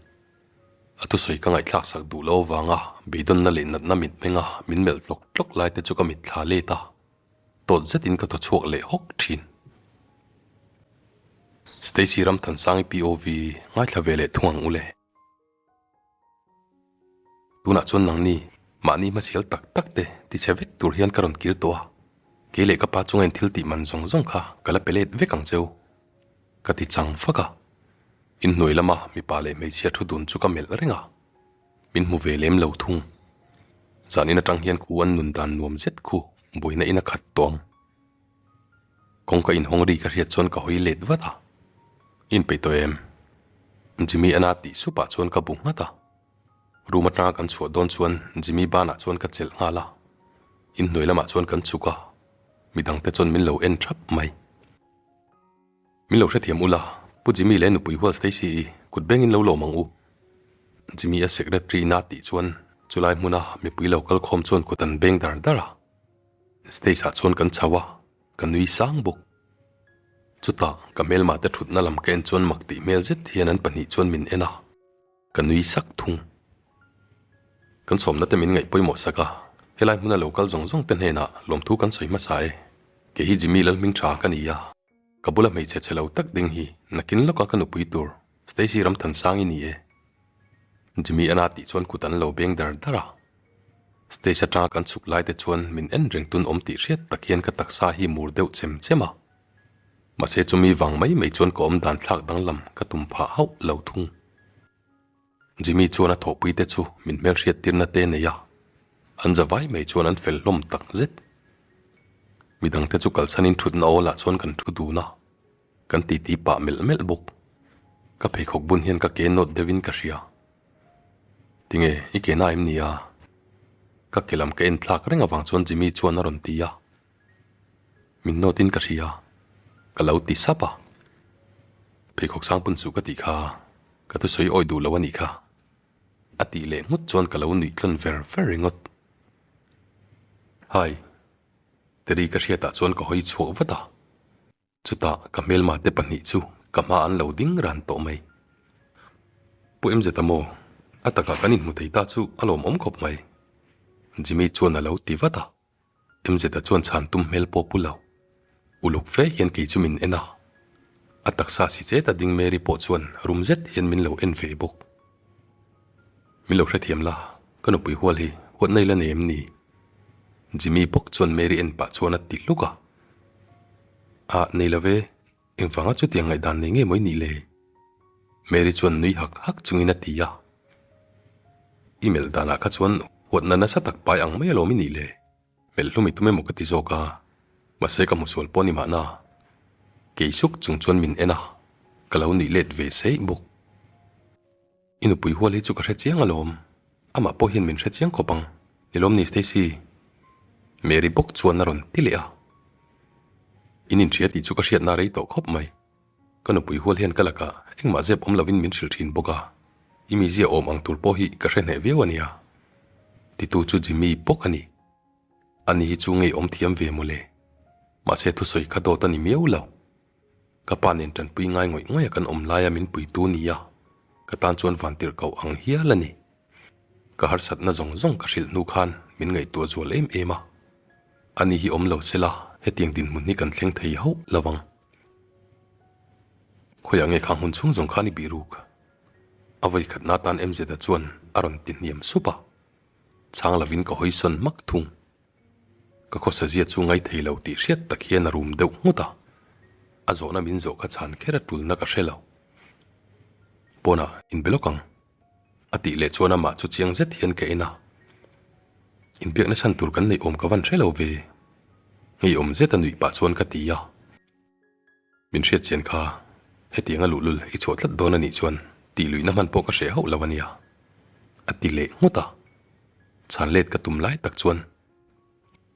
A thusawi ka ngaihthlak sak duh lo avanga beidawnna leh natna mitmenga min melh tlawk tlawk lai te chu ka mitthla let a, tawt zetin ka thaw chhuak leh hawk thin. Stacy Ramthansangi POV ngaithla ve leh thung ang u le. Tunah chuan nangni mahni hmasial tak tak te tichhe vek tur hian ka rawn kir tawh a, kei leh ka pa chunga in thil tih man zawng zawng kha ka la pe let vek ang cheu, ka ti chang fak a. Inhnuai lama mipa leh hmeichhia thu dun chu ka melh reng a, min hmu ve lem lo thung. Zanin atang hian khu an nun dan nuam zet khu buaina in a khat tawh ang. Kawngka inhawng ri ka hriat chuan ka hawi let vat a, Inpeih tawh em? Jimmy ana tih sup ah chuan ka bu nghat a. Room atanga kan chhuah dawn chuan Jimmy banah chuan ka chelh nghal a, inhnuai lamah chuan kan chhuk a, midangte chuan min lo en thap mai. Min lo hrethiam ula, Pu Jimmy leh nupui hual Stacy i kut bengin lo lawm ang u. Jimmy a secretary ina tih chuan chulai hmuna mipui lo kal khawm chuan kut an beng dar dar a. Stage ah chuan kan chho a, ka nui sang bawk. Chutah ka hmelmah te thutna lam ka en chuan mak tih hmel zet hian an pahnih chuan min en a, ka nui sak thung. Kan sawmna te min ngaih pawimawh sak a, helai hmuna lo kal zawng zawng te hnenah lawmthu kan sawi hmasa e. Kei hi Jimmy Lalhming tha ka ni a, ka bula hmeichhe chhe lo tak ding hi nakin lawka ka nupui tur Stacy Ramthansang i ni e. Jimmy ana tih chuan kut an lo beng dar dar a. Stage atanga kan chhuk lai te chuan min en reng tun awm tih hriat tak hian ka taksa hi mur deuh chem chem a. Mahse chumi vang mai mai chuan ka awm dan thlak danglam ka tum phah hauh lo thung. Jimmy chuan a thawhpui te chu min hmelhriat tirna te nei a, an za vai mai chuan an fel hlawm tak zet. Midang te chu kalsanin thutna awlah chuan kan thu dun a, kan titi pah melh melh bawk. Ka pheikhawk bun hian ka ke nawt deuhin ka hria. Tinge i ke na em ni a? Ka ke lam ka en thlak reng avang chuan Jimmy chuan a rawn ti a. Min nawt in ka hria, ka lo ti sap a. Pheikhawk sang pun suh ka tih kha, ka thusawi awi duh lo a nih kha. A tih leh nghut chuan ka lo nuih tlawn ver ver ringawt. Hi, Terry ka hriatah chuan ka hawi chhuak vat a. Chutah ka hmelma te pahnih chu ka hma an lo ding ran tawh mai. Pu MZ-a maw? A takah kan inhmu thei ta chu a lawmawm khawp mai. Jimmy chuan a lo ti vat a. MZ-a chuan chhan tum hmel pawh pu lo. Uluk fe hian kei chu min en a. A taksa si chet a ding Mary pawh chuan rum zet hian min lo en ve bawk. Min lo hrethiam la, ka nupui hual hi huatna i la nei em ni? Jimmy bawk chuan Mary en pah chuan a ti hluk a. Ah, nei lo ve, engvanga chutiang ngaihdan nei nge maw i nih le? Mary chuan nui hak hak chungin a ti a. I melh danah kha chuan huatna nasa tak pai ang mai alawm i nih le? Melh hlum i tum emaw ka ti zawk a, mahse ka hmusual pawh ni mahna. Kei suk chung chuan min en a, ka lo nuih let ve seih bawk. I nupui hual hi chu ka hre chiang alawm, amah pawh hian min hre chiang khawp ang, ni lawm ni Stacy? Mary bawk chuan a rawn ti leh a. In inhria tih chu ka hriatna rei tawh khawp mai. Ka nupui hual hian ka lakah engmah zep awm lovin min hrilh thin bawk a, i mizia awm ang tur pawh hi ka hre hneh viau a nia. Titu chu Jimmy bawk a ni. Ani hi chu ngeiawm thiam ve mawle. Mahse thusawi kha dawt a ni miau lo. Ka pa nen tanpui ngai ngawih ngawih a kan awm laia min puitu nia, ka tan chuan vantirh koh ang hial a ni. Ka harsatna zawng zawng ka hrilh hnu khan min ngaihtuah zual em em a. Ani hi awm lo sela hetiang dinhmun hi kan thleng thei hauh lo ang. Khawiah nge khang hun chhung zawng khan i bih ruk? A vawi khatna atan MZ-a chuan a rawn ti hniam sup a. Chhang lovin ka hawi sawn hmak thung. Ka khawsa zia chu ngai thei lo tih hriat tak hian a rum deuh nghut a, a zawhna min zawh kha chhan kher a tulna ka hre lo. Pawnah inbe lawk ang, a tih leh chuan amah chu chiang zet hian ka en a. Inbiakna chhan tur kan neih awm ka van hre lo ve, ngeiawm zet a nuih pah chuan ka ti a. Min hriat chian kha, hetiang a luhlul i chhuah tlat dawn a nih chuan tih luihna hman pawh ka hreh hauh lo a nia, a ti leh nghut a. Chhan let ka tum lai tak chuan,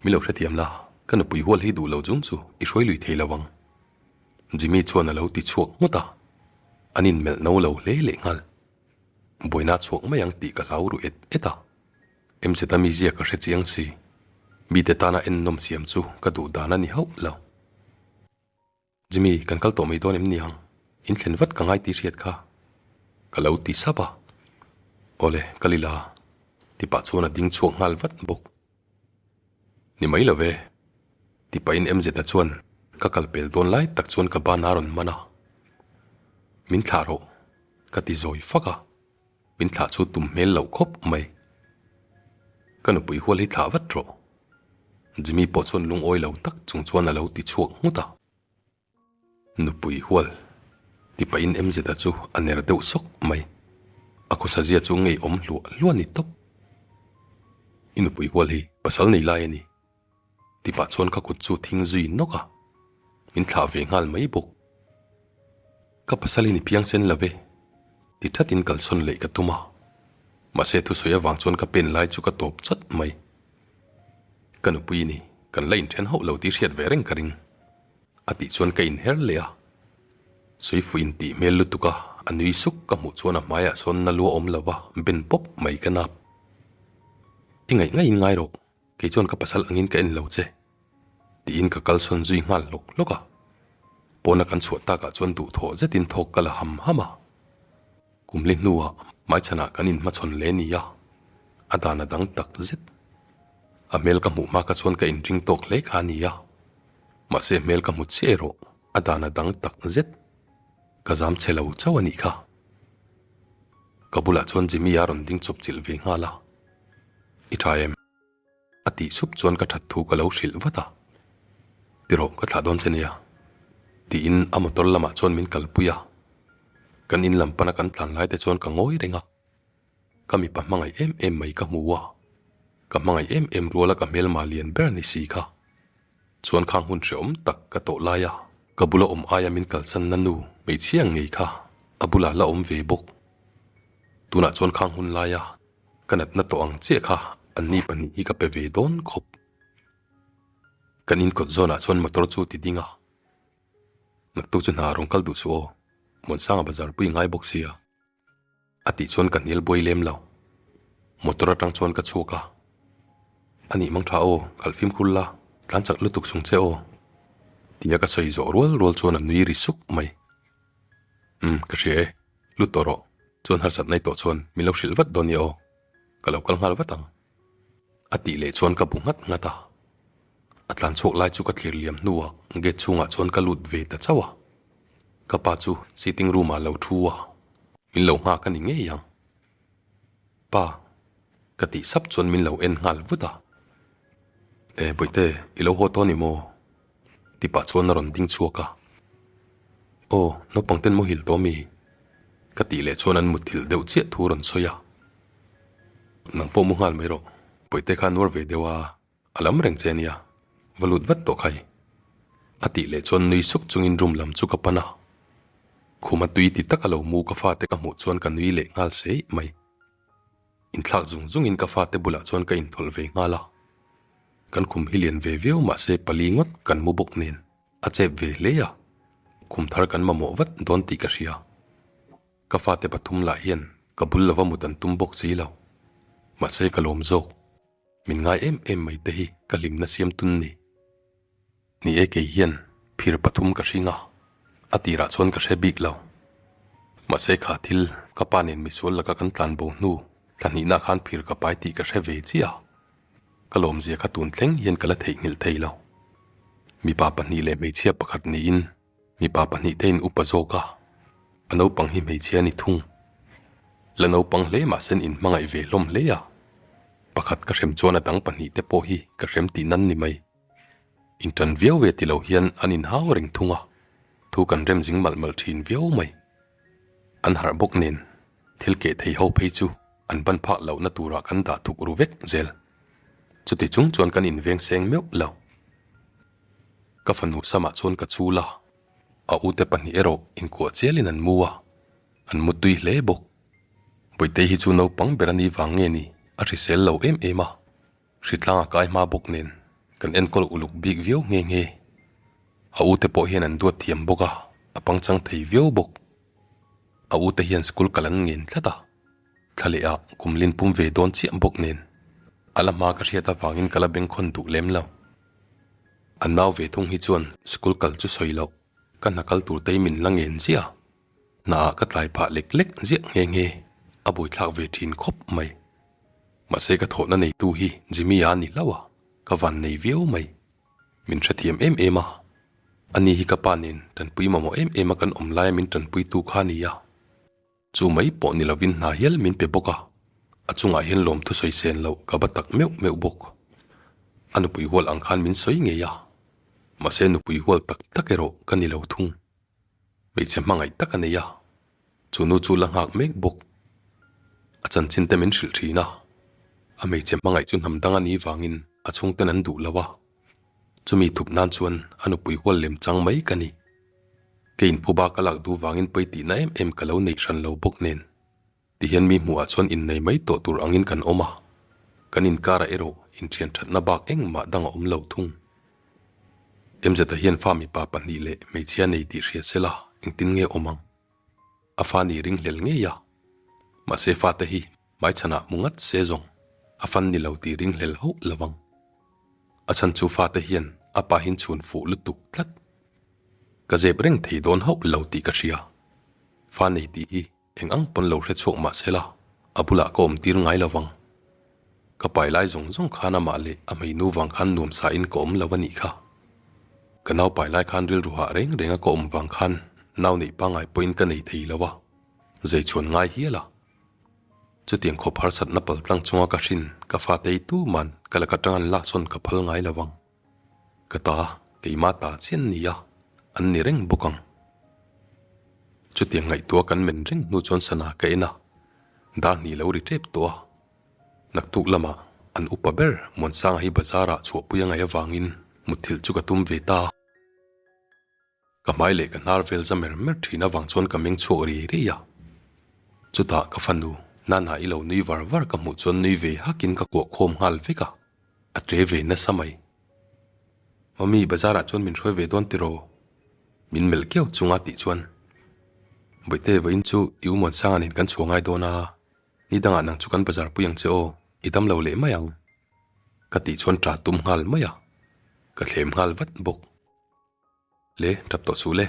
Mi lo hrethiam la, ka nupui hual hi duh lo chung chu i hruai lui thei lo ang. Jimmy chuan a lo ti chhuak nghut a, an inmelh no lo hle leh nghal. Buaina chhuak mai ang tih ka hlau ru et et a. MZ-a mizia ka hre chiang si, mite tana ennawm siam chu ka duh dan a ni hauh lo. Jimmy, kan kal tawh mai dawn em ni ang? In thlen vat ka ngai tih hriat kha. Ka lo ti sap a. Awle, kal ila. Ti pah chuan a ding chhuak nghal vat bawk. Ni mai lo ve. Ti pahin MZ-a chuan ka kal pel dawn lai tak chuan ka ban a rawn man a. Min thlah rawh, ka ti zawi fak a. Min thlah chu tum hmel loh khawp mai. Ka nupui hual hi thlah vat rawh. Jimmy pawh chuan lungawi lo tak chung chuan a lo ti chhuak nghut a. Nupui hual ti pahin MZ-a chu a ner deuh sawk mai. A khawsazia chu ngeiawm hluah hluah ni tawp. I nupui hual hi pasal nei lai a ni. Ti pah chuan ka kut chu thing zui nawk a, min thlah ve nghal mai bawk. Ka pasal in i piang sen lo ve, ti thatin kalsawn leh ka tum a, mahse thusawi avang chuan ka pen lai chu ka tawp chawt mai. Ka nupui ni, kan la inthen hauh lo tih hriat ve reng ka ring, a tih chuan ka inher leh a. Sawifuh intih hmel lutuk a, a nui suk ka hmuh chuan a hmaiah sawn na lua awm lo va, ben pawp mai ka nap. I ngaih ngaihin ngai rawh. Kei chuan ka pasal angin ka en lo che, tiin ka kalsawn zui nghal hlawk hlawk a. Pawna kan chhuah takah chuan duhthawh zetin thawk ka la ham ham a. Kumli hnuah hmaichhanah kan inhmachhawn leh ni a, a dan a dang tak zet. A hmel ka hmuh hma kha chuan ka inring tawk hle kha a ni a, mahse hmel ka hmu chiah erawh a dan a dang tak zet. Ka zam chhe lo chauh a nih kha. Ka bulah chuan Jimmy a rawn ding chawp chilh ve nghal a. I tha em? A tih sup chuan ka that thu ka lo hrilh vat a. Ti rawh, ka thlah dawn che nia. Tiin a motor lamah chuan min kalpui a. Kan in lam pana kan tlan lai te chuan ka ngawi reng a. Ka mipa hmangaih em em mai ka hmu a. Ka hmangaih em em ruala ka hmelma lian ber ni si kha. Chuan khang hun hrehawm tak ka tawh lai a, ka bula awm aia min kalsan na nu hmeichhia ngei kha a bulah la awm ve bawk. Tunah chuan khang hun laia Ka natna tawh ang chiah kha anni pahnih hi ka pe ve dawn khawp. Kan inkawt zawnah chuan motor chu ti ding a, Naktuk chu hna rawn kal duh suh aw, Muansanga bazar pui ngai bawk sia. A tih chuan ka hnial buai lem lo. Motor atang chuan ka chhuak a, A nih mang tha aw, khalh fimkhur la, tlan chak lutuk sung che aw. Tia ka sawi zawh rual rual chuan a nui ri suk mai. Umm, ka hria e. Lut tawh rawh. Chuan harsat nai tawh chuan min lo hrilh vat dawn nia aw. Ka lo kal nghal vat ang. A tih leh chuan ka bu nghat nghat a. A tlan chhuak lai chu ka thlir liam hnuah gate chhungah chuan ka lut ve ta chauh a. Ka pa chu sitting room ah lo thu a, min lo nghak a ni ngei ang. Pa, ka tih sap chuan min lo en nghal vut a. E, Bawihte, i lo haw tawh a ni maw? Ti pah chuan a rawn ding chhuak a. Aw, naupang ten muhil tawh mi? Ka tih leh chuan an muthilh deuh chiah thu rawn sawi a. Nang pawh mu nghal mai rawh, Bawihte kha a nuar ve deuh a, a lam reng che ania, va lut vat tawh khai. A tih leh chuan nui suk chungin room lam chu ka pan a. Khuma tui ti taka lo mu ka fate ka hmuh chuan ka nui leh nghal seih mai. Inthlak zung zungin ka fate bulah chuan ka inthawlh ve nghal a. Kan khum hi lian ve viau mahse pali ngawt kan mu bawk nen a chep ve hle a, khum thar kan mamawh vat dawn tih ka hria. Ka fate pathum lah hian ka bul lova mut an tum bawk si lo. Mahse ka lawm zawk. Min ngai em em mai te hi ka hlimna siam tun ni. Ni e kei hian phir pathum ka hring a, a tirah chuan ka hre bik lo. Mahse kha thil ka pa nen misual laka kan tlan bo hnu thla hnihna khan phir ka pai tih ka hre ve chiah a, ka lawmzia kha tun thleng hian ka la theihnghilh thei lo. Mipa pahnih leh hmeichhia pakhat niin mipa pahnih te in upa zawk a, a naupang hi hmeichhia a ni thung. La naupang hle mahse in hmangaih ve hlawm hle a, pakhat ka hrem chuan a dang pahnih te pawh hi ka hrem tih nan ni mai. Inṭan viau ve ti lo hian an inhau reng thung a, thu kan rem zing malh malh ṭhin viau mai. An harh bawk nen thil keh thei ho phei chu an ban phak lohna turah kan dah thuk ru vek zel. Chuti chung chuan kan inveng seng meuh lo. Ka fanu samah chuan ka chul a, a ute pahnih erawh inkuah chialin an mu a, an mu tui hle bawk. Bawitei hi chu naupang ber a ni vang nge ni a hrisel lo em em a. Hritlang a kai hma bawk nen kan enkawl uluk bik viau nghe nghe. A ute pawh hian an duat thiam bawk a, a pangchang thei viau bawk. A ute hian school kal an ngen tlat a, thla leh ah kum lin pum ve dawn chiah bawk nen a la hma ka hriat avangin ka la bengkhawn duh lem lo. An nau ve thung hi chuan school kal chu sawi loh, ka hna kal tur te hi min la ngen ziah a, hna ah ka tlai phah lek lek ziah nghe nghe, a buaithlak ve thin khawp mai. Mahse ka thawhna neitu hi Jimmy-a a ni hlauh a, ka van nei viau mai. Min hrethiam em em a, ani hi ka pa nen tanpui mamawh em em a kan awm laia min tanpuitu kha a ni a. Chu mai pawh ni lovin hna hial min pe bawk a, a chungah hian lawmthu sawi sen loh ka va tak meuh meuh bawk. A nupui hual ang khan min sawi ngei a, mahse nupui hual tak tak erawh ka ni lo thung. Hmeichhe hmangaih tak a nei a, Chu nu chu la nghak mek bawk. A chanchin te min hrilh thin a, a hmeichhe hmangaih chu hnam dang a nih vangin a chhungten an duh lo a. Chumi thup nan chuan a nupui hual lem chang mai ka ni. Ka inphuba ka lak duh vangin pawi tihna em em ka lo nei hran lo bawk nen. Tihian mi hmuhah chuan innei mai tawh tur angin kan awm a, kan inkarah erawh inthian thatna bak engmah dang a awm lo thung. MZ-a hian fa mipa pahnih leh hmeichhia nei tih hria sela engtin nge awm ang? A fa ni ringhlel ngei a, mahse fate hi hmaichhanah hmu ngat se zawng a fan ni lo tih ringhlel hauh lo vang. A chhan chu fate hian a pa hin chhun fuh lutuk tlat. Ka zep reng thei dawn hauh lo tih ka hria. Fa nei tih hi Eng ang pawn lo hre chhuak mah sela, a bulah ka awm tir ngai lo vang. Ka pai lai zawng zawng khan amah leh a hmeinu vang khan nuam sain ka awm lo a nih kha. Ka nau pai lai khan rilru hah reng renga ka awm vang khan nau neih pangngai pawhin ka nei thei lo a, zei chhuan ngai hial a. Chutiang khawp harsatna paltlang chunga ka hrin ka fate hi tuman ka laka tang an laksawn ka phal ngai lo vang. Ka ta, keimah ta chian nia, an ni reng bawk ang. Chutiang ngaihtuah kan men reng hnu chuan sana ka en a, dar hnih lo ri tep tawh a. Naktuk lamah an upa ber Muansanga hi bazar ah chhuahpui a ngaih avangin mutthilh chu ka tum ve ta a. Ka hmai leh ka hnar vel za mer mer thin avang chuan ka meng chhuak ri ri a. Chutah ka fanu, Nana i lo nui var var ka hmuh chuan nui ve hakin ka kuah khawm nghal vek a, a ṭe ve nasa mai. Mummy, bazar ah chuan min hruai ve dawn tiraw? Min melh kiau chunga tih chuan, Bawihte, vawiin chu i u Muansanga nen kan chhuah ngai dawn a, ni dangah nang chu kan bazar pui ang che aw, i dam lo leh mai ang. Ka tih chuan ṭah tum nghal mai a, ka thlem nghal vat bawk. Le, tap tawh suh le,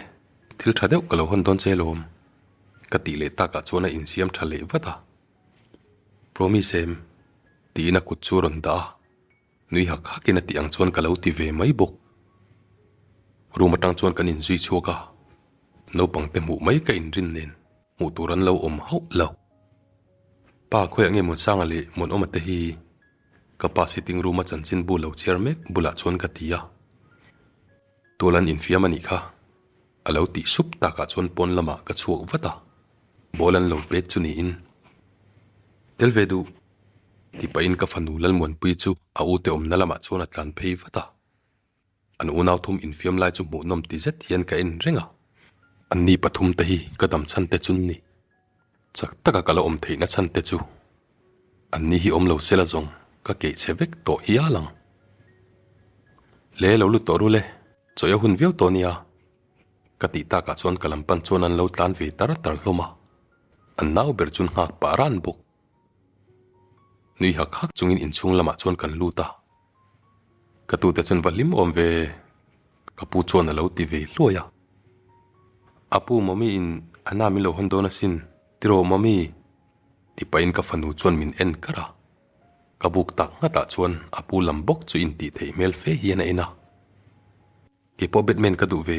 thil tha deuh ka lo hawn dawn che lawm, ka tih leh takah chuan a insiam tha leh vat a. Promise em? tiin a kut chu a rawn dah a, nui hak hakin a tih ang chuan ka lo ti ve mai bawk. Room atang chuan kan inzui chhuak a, naupang te hmuh mai ka inrin nen hmuh tur an lo awm hauh lo. Pa khawiah nge Muansanga leh Muanawma te hi? Ka pa sitting room a chanchinbu lo chhiar mek bulah chuan ka ti a. Tual an infiam a nih kha. A lo tih sup takah chuan pawn lamah ka chhuak vat a, ball an lo pet chu niin. Tel ve duh! Ti pahin ka fanu Lalmuanpui chu a ute awmna lamah chuan a tlan phei vat a. An unau thum infiam lai chu hmuhnawm ti zet hian ka en reng a. Anni pathum te hi ka dam chhan te chun ni. Chak taka ka la awm theihna chhan te chu anni hi awm lo sela zawng ka keih chhe vek tawh hial ang. Le lo lut tawh ru le, chawi a hun viau tawh nia. Ka tih takah chuan ka lam pan chuan an lo tlan ve tar tar hlawm a, an nau ber chun nghak pah ran bawk. Nui hak hak chungin inchhung lamah chuan kan lut a. Ka tute chuan va hlim awm ve, ka pu chuan a lo ti ve hluai a. A pu Mummy in a na min lo hawn dawn asin, tiraw Mummy? ti pahin ka fanu chuan min en kar a. Ka buk tak nghatah chuan a pu lam bawk chu intih theih hmel fe hian a en a. Keipawh Batman ka duh ve,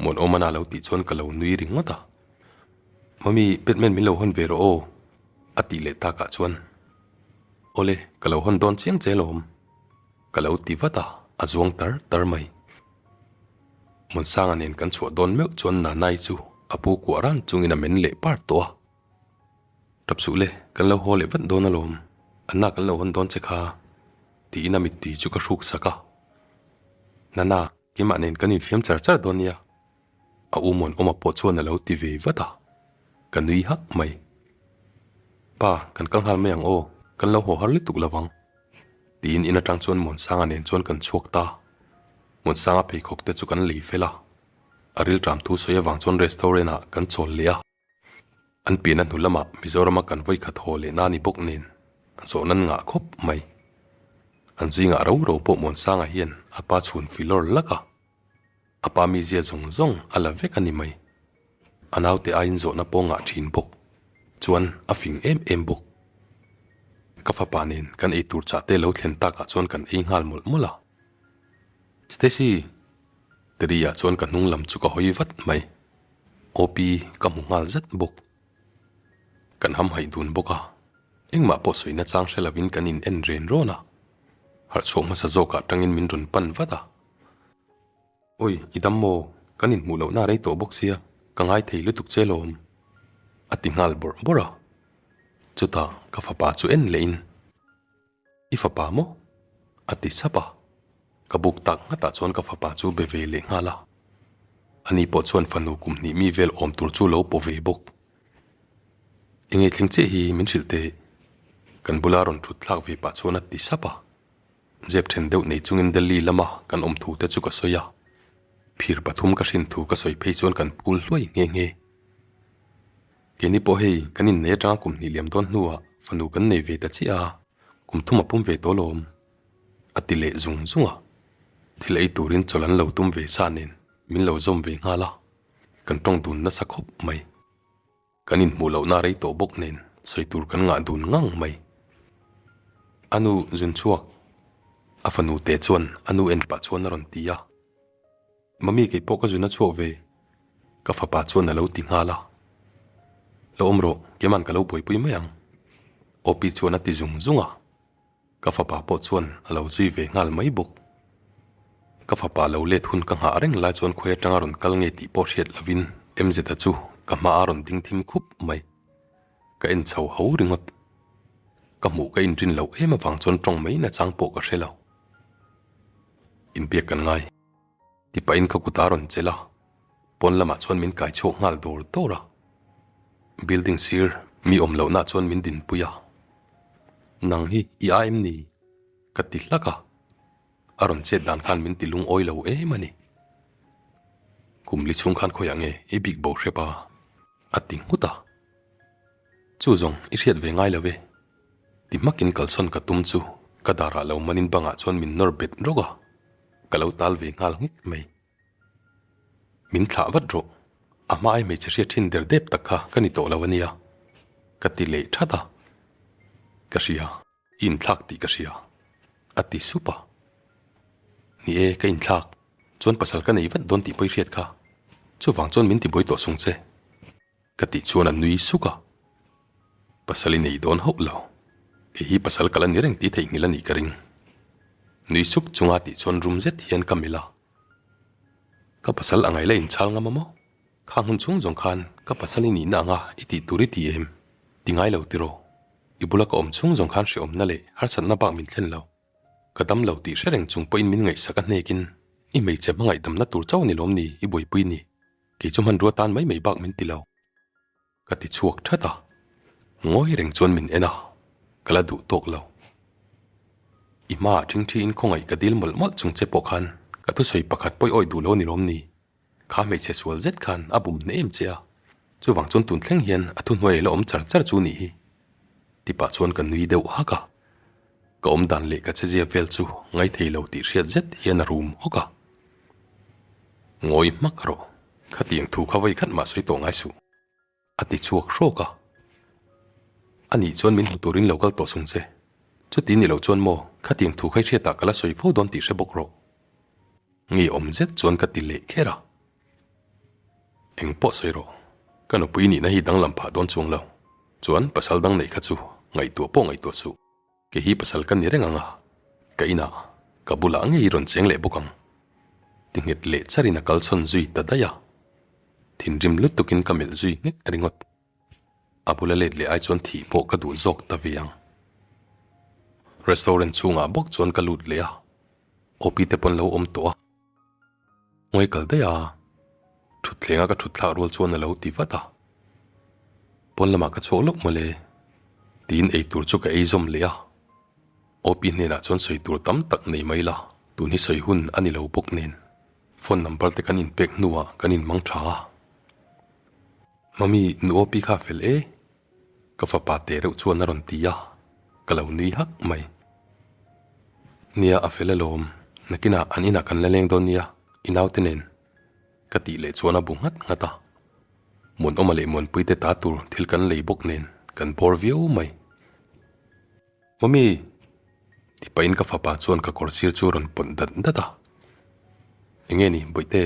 Muanawmana lo tih chuan ka lo nui ringawt a. Mummy, Batman min lo hawn ve rawh aw, a tih leh takah chuan, Awle, ka lo hawn dawn chiang che alawm, ka lo ti vat a, a zuang tar tar mai. Muansanga nen kan chhuah dawn meuh chuan Nanai chu a pu kuah ran chungin a men leh par tawh a. Tap suh le, kan lo haw leh vat dawn alawm, Anna kan lo hawn dawn che kha, tiin a mittui chu ka hruk sak a. Nana, keimah nen kan infiam char char dawn nia. A u Muanawma pawh chuan a lo ti ve vat a, ka nui hak mai. Pa, kan kal nghal mai ang aw, kan lo haw har lutuk lo vang. Tiin in atang chuan Muansanga nen chuan kan chhuak ta. Muansanga pheikhawk te chu kan lei fel a, a rilṭam thu sawi avang chuan restaurant ah kan chawl leh a. An pian a hnu lamah Mizorama kan vawi khat haw leh na ni bawk nen zawh nan ngah khawp mai. An zingah ro ro pawh Muansanga hian a pa chhun filawr lak a, a pa mizia zawng zawng a la vek a ni mai. A naute aiin zawhna pawh ngah thin bawk chuan a fing em em bawk. Ka fapa nen kan eitur chah te lo thlen takah chuan kan ei nghal mawlh mawlh a. Stacy! Terry-ah chuan ka hnung lam chu ka hawi vat mai. OP ka hmu nghal zet bawk. Kan hamhaih dun bawk a, engmah pawh sawi nachang hre lovin kan in en ren rawn a. Harh chhuak hmasa zawkah tangin min rawn pan vat a. Awi, i dam maw? Kan inhmuh lohna a rei tawh bawk sia, ka ngai thei lutuk che lawm, a ti nghal bawrh bawrh a. Chutah ka fapa chu en lehin. I fapa maw? A ti sap a. Ka buk tak nghatah chuan ka fapa chu be ve leh nghal a. Ani pawh chuan fanu kum hnih mi vel awm tur chu lo paw ve bawk. Enge thleng chiah hi min hrilh teh. Kan bula rawn thut thlak ve pah chuan a ti sap a. Zep then deuh nei chungin Delhi lama kan awm thu te chu ka sawi a. Phir pathum ka hrin thu ka sawi phei chuan kan phul hluai nghe nghe. Keini pawh hei kan innei atanga kum hnih liam dawn hnuah fanu kan nei ve ta chiah a, kum thum a pum ve tawh alawm, a ti leh zung zung a. Thil ei turin chawlh an lo tum ve sa nen min lo zawm ve nghal a, kan tawng dun nasa khawp mai. Kan inhmuh lohna rei tawh bawk nen sawi tur kan ngah dun ngang mai. A nu zun chhuak, a fanu te chuan a nu en pah chuan a rawn ti a. Mummy kei pawh ka zun a chhuak ve, ka fapa chuan a lo ti nghal a. Lo awm rawh, keiman ka lo buaipui mai ang, Opi chuan a ti zung zung a. Ka fapa pawh chuan a lo zui ve nghal mai bawk. Ka fapa lo let hun ka nghah reng lai chuan khawi atanga rawn kal nge tih pawh hriat lovin MZ-a chu ka hma a rawn ding thim khup mai. Ka en chho ho ringawt. Ka hmuh ka inrin loh em avang chuan tawng mai nachang pawh ka hre lo. Inbiak kan ngai. Ti pahin ka kut a rawn chelh a, pawn lamah chuan min kai chhuak nghal dawr dawr a. Building sir mi awm lohna chuan min dinpui a, Nang hi i a em ni? ka ti hlak a, a rawn chet dan khan min ti lungawi lo em a ni. Kum li chhung khan khawiah nge i bik bo hrep a? a ti nghut a. Chu zawng i hriat ve ngai lo e. Ti hmakin kalsawn ka tum chu ka darah lo manin bangah chuan min nawr bet rawk a. Ka lo tal ve nghal nghek mai. Min thlah vat rawh, a hma ai hmeichhe hriat thin der dep tak kha ka ni tawh lo a nia, ka ti leh that a. Ka hria, i inthlak tih ka hria, a ti sup a. Ni e, ka inthlak, chuan pasal ka nei vat dawn tih pawh i hriat kha, chuvang chuan min tibuai tawh sung che. Ka tih chuan a nui suk a, pasal i nei dawn hauh lo, kei hi pasal ka la ni reng tih theihnghilh a nih ka ring. Nui suk chunga tih chuan rum zet hian ka melh a, ka pasal a ngaih la inchhal ngam a maw? Kha hmun chhung zawng khan ka pasal i nihna anga i tih tur i ti em? Ti ngai lo tiraw? I bula ka awm chhung zawng khan hrehawmna leh harsatna bak min thlen lo. Ka dam lo tih hre reng chung pawhin min ngaihsak a hnekin i hmeichhe hmangaih damna tur chauh a ni lawm ni i buaipui ni? Kei chu hmanrua tan mai mai bak min ti lo. Ka ti chhuak that a, ngawi reng chuan min en a, ka la duh tawk lo. I hmaah ṭhingṭhiin khawngaih ka dil mawlh mawlh chung che pawh khan ka thusawi pakhat pawi awi duh lo ni lawm ni? Kha hmeichhe sual zet khan a bum hne em che a, chuvang chuan tun thleng hian a thuhnuai la awm char char chu nih hi. Ti pah chuan ka nui deuh hak a, ka awm dan leh ka chezia vel chu ngaithei lo tih hriat zet hian a rum hawk a. Ngawi hmak rawh, khatiang thu kha vawi khat mah sawi tawh ngai suh, a ti chhuak hrawk a. Anih chuan min hmu turin lo kal tawh sung che, chuti ni lo chuan maw khatiang thu kha i hriatah ka la sawi fo dawn tih hre bawk rawh. Ngeiawm zet chuan ka ti leh kher a. Eng pawh sawi rawh, ka nupui nihna hi danglam phah dawn chuang lo, chuan pasal dang neih kha chu ngaihtuah pawh ngaihtuah suh, kei hi pasal ka ni reng ang a, ka inah ka bulah ngei rawn cheng leh bawk ang, ti nghet leh charin a kalsawn zui ta daih a, thinrim lutukin ka melh zui nghek ringawt. A bula let leh ai chuan thih pawh ka duh zawk ta ve ang. Restaurant chhungah bawk chuan ka lut leh a, Opi te pawn lo awm tawh a. Ngawi kal daih a, thutthleng a ka thut thlak rual chuan a lo ti vat a. Pawn lamah ka chhuak lawk mawle, tiin eitur chu ka ei zawm leh a. Opi hnenah chuan sawi tur tam tak nei mai la, tun hi sawi hun a ni lo bawk nen. Phone number te kan inpek hnuah kan inmang tha a. Mami, nu Opi kha fel e, Ka fapa teh reuh chuan a rawn ti a, ka lo nui hak mai. Nia a fel alawm, nakinah an inah kan la leng dawn nia, i naute nen. Ka tih leh chuan a bu nghat nghat a. Muanawma leh Muanpuite ta tur thil kan lei bawk nen kan bawr viau mai. Mummy! Ti pahin ka fapa chuan ka kawr sir chu a rawn pawt dat dat a. Enge ni Bawihte?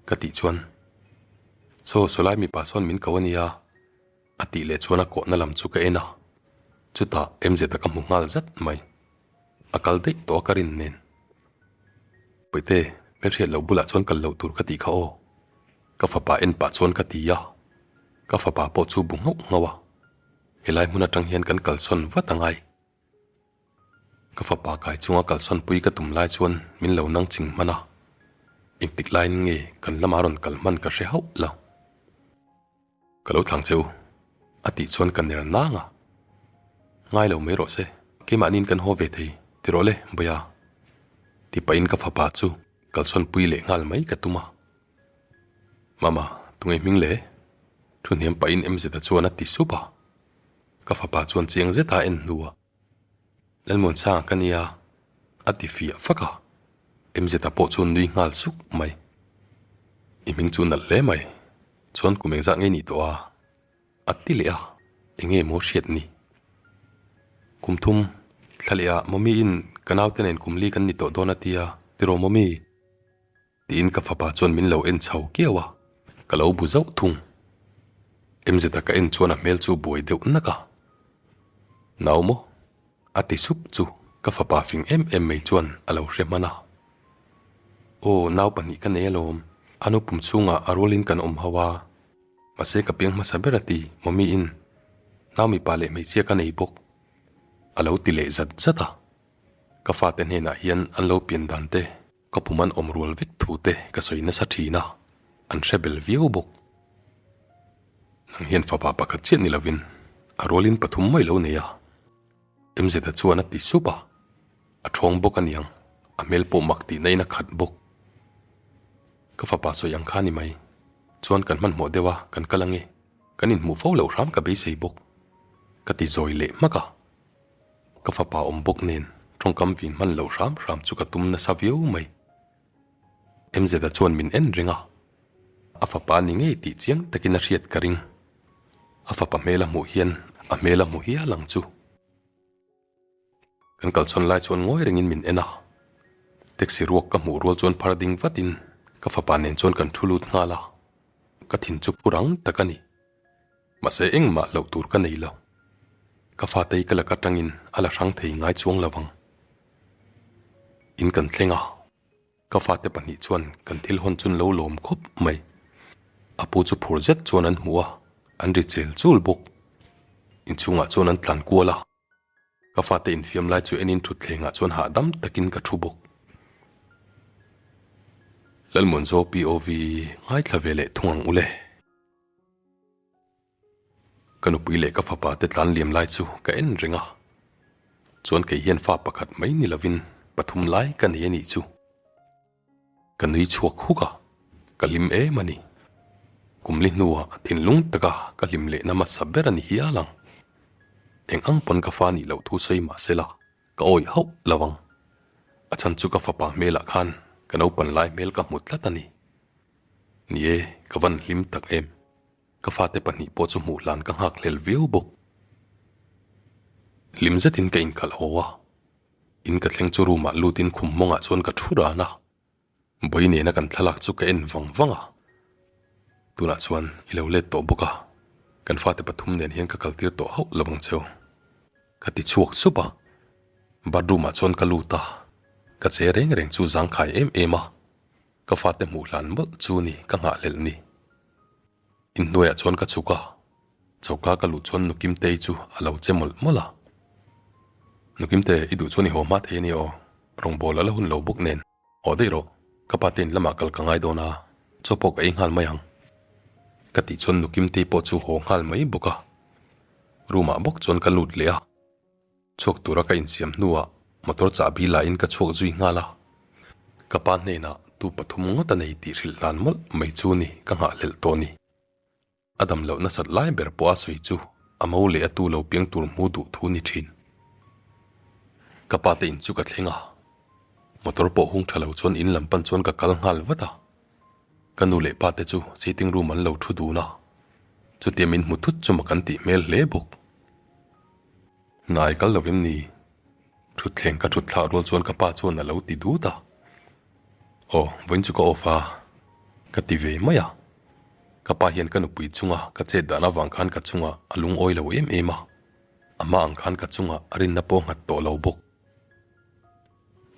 Ka tih chuan, Saw, sawlai mipa sawn min ko a nia. A tih leh chuan a kawhna lam chu ka en a, chutah MZ-a ka hmu nghal zat mai. A kal daih tawh a ka rin nen. Puite, hmelhriat loh bulah chuan kal loh tur ka tih kha aw. Ka fapa en pah chuan ka ti a, ka fapa pawh chu bu nghauh nghauh a. Helai hmun atang hian kan kalsawn vat a ngai. Ka fapa kai chunga kalsawn pui ka tum lai chuan min lo nang ching hman a, engtik laiin nge kan lama rawn kal hman ka hre hauh lo. Ka lo thlang che u, a tih chuan ka ner nang a. Ngai lo mai rawh se, keimahniin kan haw ve thei, ti rawh le, Bawia. Ti pahin ka fapa chu kalsawn pui leh nghal mai ka tum a. Mama, tunge hming le? Thu hniam pahin MZ-a chuan a ti sup a. Ka fapa chuan chiang zeta a en hnu a. Lalmuansanga ka nia, a ti fiah fak a. MZ-a pawh chu nui nghal suk mai. I hming chu nalh hle mai. Chuan kum engzah ngei nih tawh a? A ti leh a, enge maw hriat ni? Kum thum, thla leh ah Mummy in ka naute nen kum li kan ni tawh dawn a tia, tiraw Mummy? Tiin ka fapa chuan min lo en chho kiau a, ka lo bu zauh thung. MZ-a ka en chuan a hmel chu buai deuh nak a. Nau maw? A ti sup chu ka fapa fing em em mai chuan a lo hre hman a. Aw, nau pahnih ka nei alawm, a nu pum chhungah a rualin kan awm ho a, mahse ka piang hmasa ber a ti, Mummy in nau mipa leh hmeichhia ka nei bawk, a lo ti leh zat zat a. Ka fate hnenah hian an lo pian dan te ka pum an awm rual vek thu te ka sawi nasa thin a, an hre bel viau bawk. Nang hian fapa pakhat chiah ni lovin a rualin pathum mai lo nei a, MZ-a chuan a ti sup a, a ṭhawng bawk a niang, a hmel pawh mak tihna in a khat bawk. Ka fapa sawi ang kha ni mai, chuan kan hmanhmawh deuh a, kan kal ange, kan inhmuh fo loh hram ka beisei bawk, ka ti zawi leh hmak a. Ka fapa awm bawk nen tawngkam vin hman loh hram hram chu ka tum nasa viau mai. MZ-a chuan min en reng a. A fapa ni ngei tih chiang takin a hriat ka ring. A fapa hmel a hmuh hian a hmel a hmu hial ang chu. Kan kalchhawn lai chuan ngawi rengin min en a. Taxi ruak ka hmuh rual chuan phar ding vatin ka fapa nen chuan kan thu lut nghal a. Ka thin chu phu rang tak a ni. Mahse engmah loh tur ka nei lo. Ka fatei ka lak atangin a la hrang thei ngai chuang lo vang. In kan thleng a. Ka fate pahnih chuan kan thil hawn chun lo lawm khawp mai. A pu chu phur zet chuan an hmu a, an ri chel chul bawk. Inchhungah chuan an tlan kual a. Ka fate infiam lai chu enin thutthlengah chuan hahdam takin ka thu bawk. Lalmuanzo POV ngaithla ve leh thung ang ule. Ka nupui leh ka fapa te tlan liam lai chu ka en reng a, chuan kei hian fa pakhat mai ni lovin pathum lai ka nei a nih chu. Ka nui chhuak huk a, ka hlim em a ni. Kum li hnuah thinlung taka ka hlim lehna hmasa ber a ni hial ang. Eng ang pawn ka fa nih loh thu sawi mah se la, ka awih hauh lo ang. A chhan chu ka fapa hmelah khan ka naupan lai hmel ka hmu tlat a ni. Ni e, ka van hlim tak em. Ka fate pahnih pawh chu hmuh hlan ka nghak hlel viau bawk. Hlim zetin ka inkhalh haw a, in ka thleng chu room ah lutin khum mawngah chuan ka thu ran a, Bawi nena kan thlalak chu ka en vang vang a. Tunah chuan i lo let tawh bawk a, kan fate pathum nen hian ka kaltir tawh hauh lo ang cheu. Ka ti chhuak sup a, bathroom ah chuan ka lut a, ka che reng reng chu zangkhai em em a, ka fate hmuh hlan mawlh chu ni ka nghahhlelh ni. Inhnuaiah chuan ka chhuk a, choka ka luh chuan Nukimtei chu a lo che mawlh mawlh a. Nukimte, i duh chuan i haw hma thei a ni aw, rawngbâwl a la hun lo bawk nen, haw daih rawh, ka pa te in lamah kal ka ngai dawn a, chaw pawh ka ei nghal mai ang. Ka tih chuan Nukimtei pawh chu haw nghal mai bawk a, room ah bawk chuan ka lut leh a. Chhuak tura ka insiam hnuah motor chahbi lahin ka chhuak zui nghal a, ka pa hnenah tu pathum ngawt a nei tih hrilh hlan mawlh mai chu ni ka nghahhlelh tawh ni. A dam loh nasat lai ber pawh a sawi chu a mo leh a tu lo piang tur hmu duh thu ni thin. Ka pa te in chu ka thleng a, motor pawh hung tha lo chuan in lam pan chuan ka kal nghal vat a, ka nu leh pa te chu sitting room an lo thu dun a, chutia min hmu thut chu mak an tih hmel hle bawk. Hnai kal lo em ni? Thutthleng ka thut thlah rual chuan ka pa chuan a lo ti dut a. Aw, vawiin chu ka off a, ka ti ve mai a. Ka pa hian ka nupui chunga ka chet dan avang khan ka chungah a lungawi lo em em a. A hma ang khan ka chungah a rinna pawh nghat tawh lo bawk.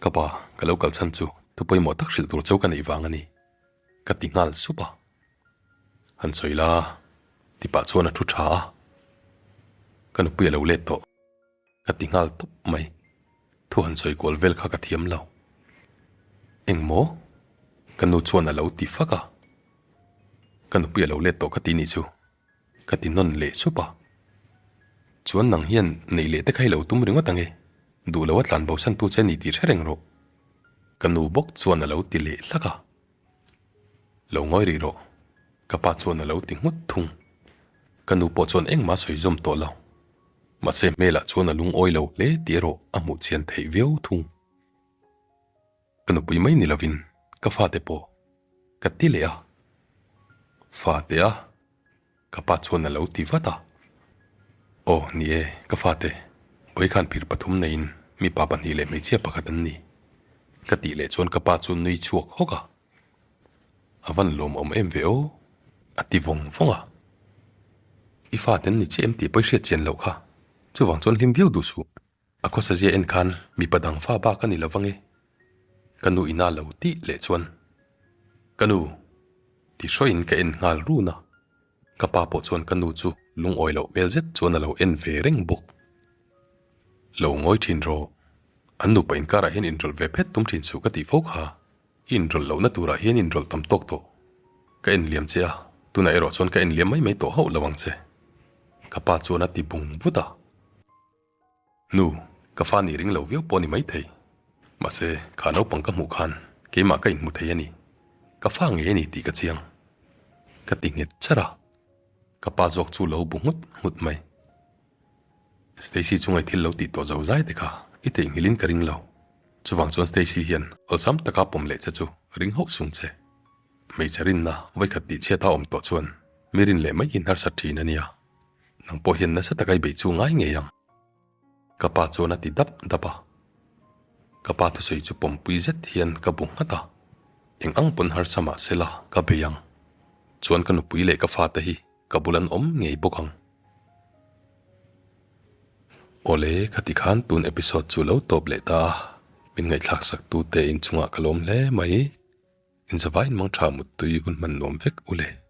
Ka pa, ka lo kal chhan chu thu pawimawh tak hrilh tur cheu ka neih vang a ni, ka ti nghal sup a. Han sawi la, ti pah chuan a thu tha a, ka nupui a lo let tawh, ka ti nghal tawp mai, thu han sawi kual vel kha ka thiam lo. Engmaw? Ka nu chuan a lo ti fak a, ka nupui a lo let tawh ka ti nih chu, ka ti nawn leh sup a. Chuan nang hian neih leh te kha i lo tum ringawt ang e, duh lo a tlan bosan tu che ni tih hre reng rawh, ka nu bawk chuan a lo ti leh hlak a. Lo ngawi rih rawh, ka pa chuan a lo ti nghut thung. Ka nu pawh chuan engmah sawi zawm tawh lo. Mahse hmelah chuan a lungawi lo hle tih erawh a hmuh chian theih viau thung. Ka nupui mai ni lovin ka fate pawh ka ti leh a. Fate a? Ka pa chuan a lo ti vat a. Aw, ni e, ka fate, Bawikhan phir pathum neiin mipa pahnih leh hmeichhia pakhat an ni. Ka tih leh chuan ka pa chu nui chhuak hawk a. A van lawmawm em ve aw, a ti vawng vawng a. I fate an ni chiah em tih pawh i hriat chian loh kha, chuvang chuan hlim viau duh suh. A khawsazia en khan mipa dang fa bak a ni lo vang e. Ka nu ina lo tih leh chuan, Ka nu! ti hrawih in ka en nghal run a. Ka pa pawh chuan ka nu chu lungawi loh hmel zet chuan a lo en ve reng bawk. Lo ngawi thin rawh. An nupa inkarah hian inrawlh ve phet tum thin suh ka tih fo kha. I inrawlh lohna turah hian inrawlh tam tawk tawh. Ka en liam che a, tunah erawh chuan ka en liam mai mai tawh hauh lo ang che. Ka pa chuan a ti bung vut a. Nu, ka fa nih ring lo viau pawh a ni maithei. Mahse, kha naupang ka hmuh khan keimah ka inhmu thei a ni. Ka fa ngei a ni tih ka chiang. Ka ti nghet char a. Ka pa zawk chu lo bu nghut nghut mai. Stacy chunga i thil lo tih tawh zo zai te kha i theihnghilhin ka ring lo. Chuvang chuan Stacy hian awlsam taka pawm leh che chu ring hauh sung che. Hmeichhe rinna vawikhat tih chhiat a awm tawh chuan mi rin leh mai hi harsat thin a nia. Nang pawh hian nasa taka i beih chu ngai ngei ang. Ka pa chuan a ti dap dap a. Ka pa thusawi chu pawmpui zet hian ka bu nghat a. Eng ang pawn harsa mah sela ka bei ang. Chuan ka nupui leh ka fate hi ka bul an awm ngei bawk ang. Awle, khati khan tun episode chu lo tawp leh ta a, min ngaihthlak sak tute inchungah ka lawm hle mai. Inzavain mangtha muttui hun hman nuam vek u le.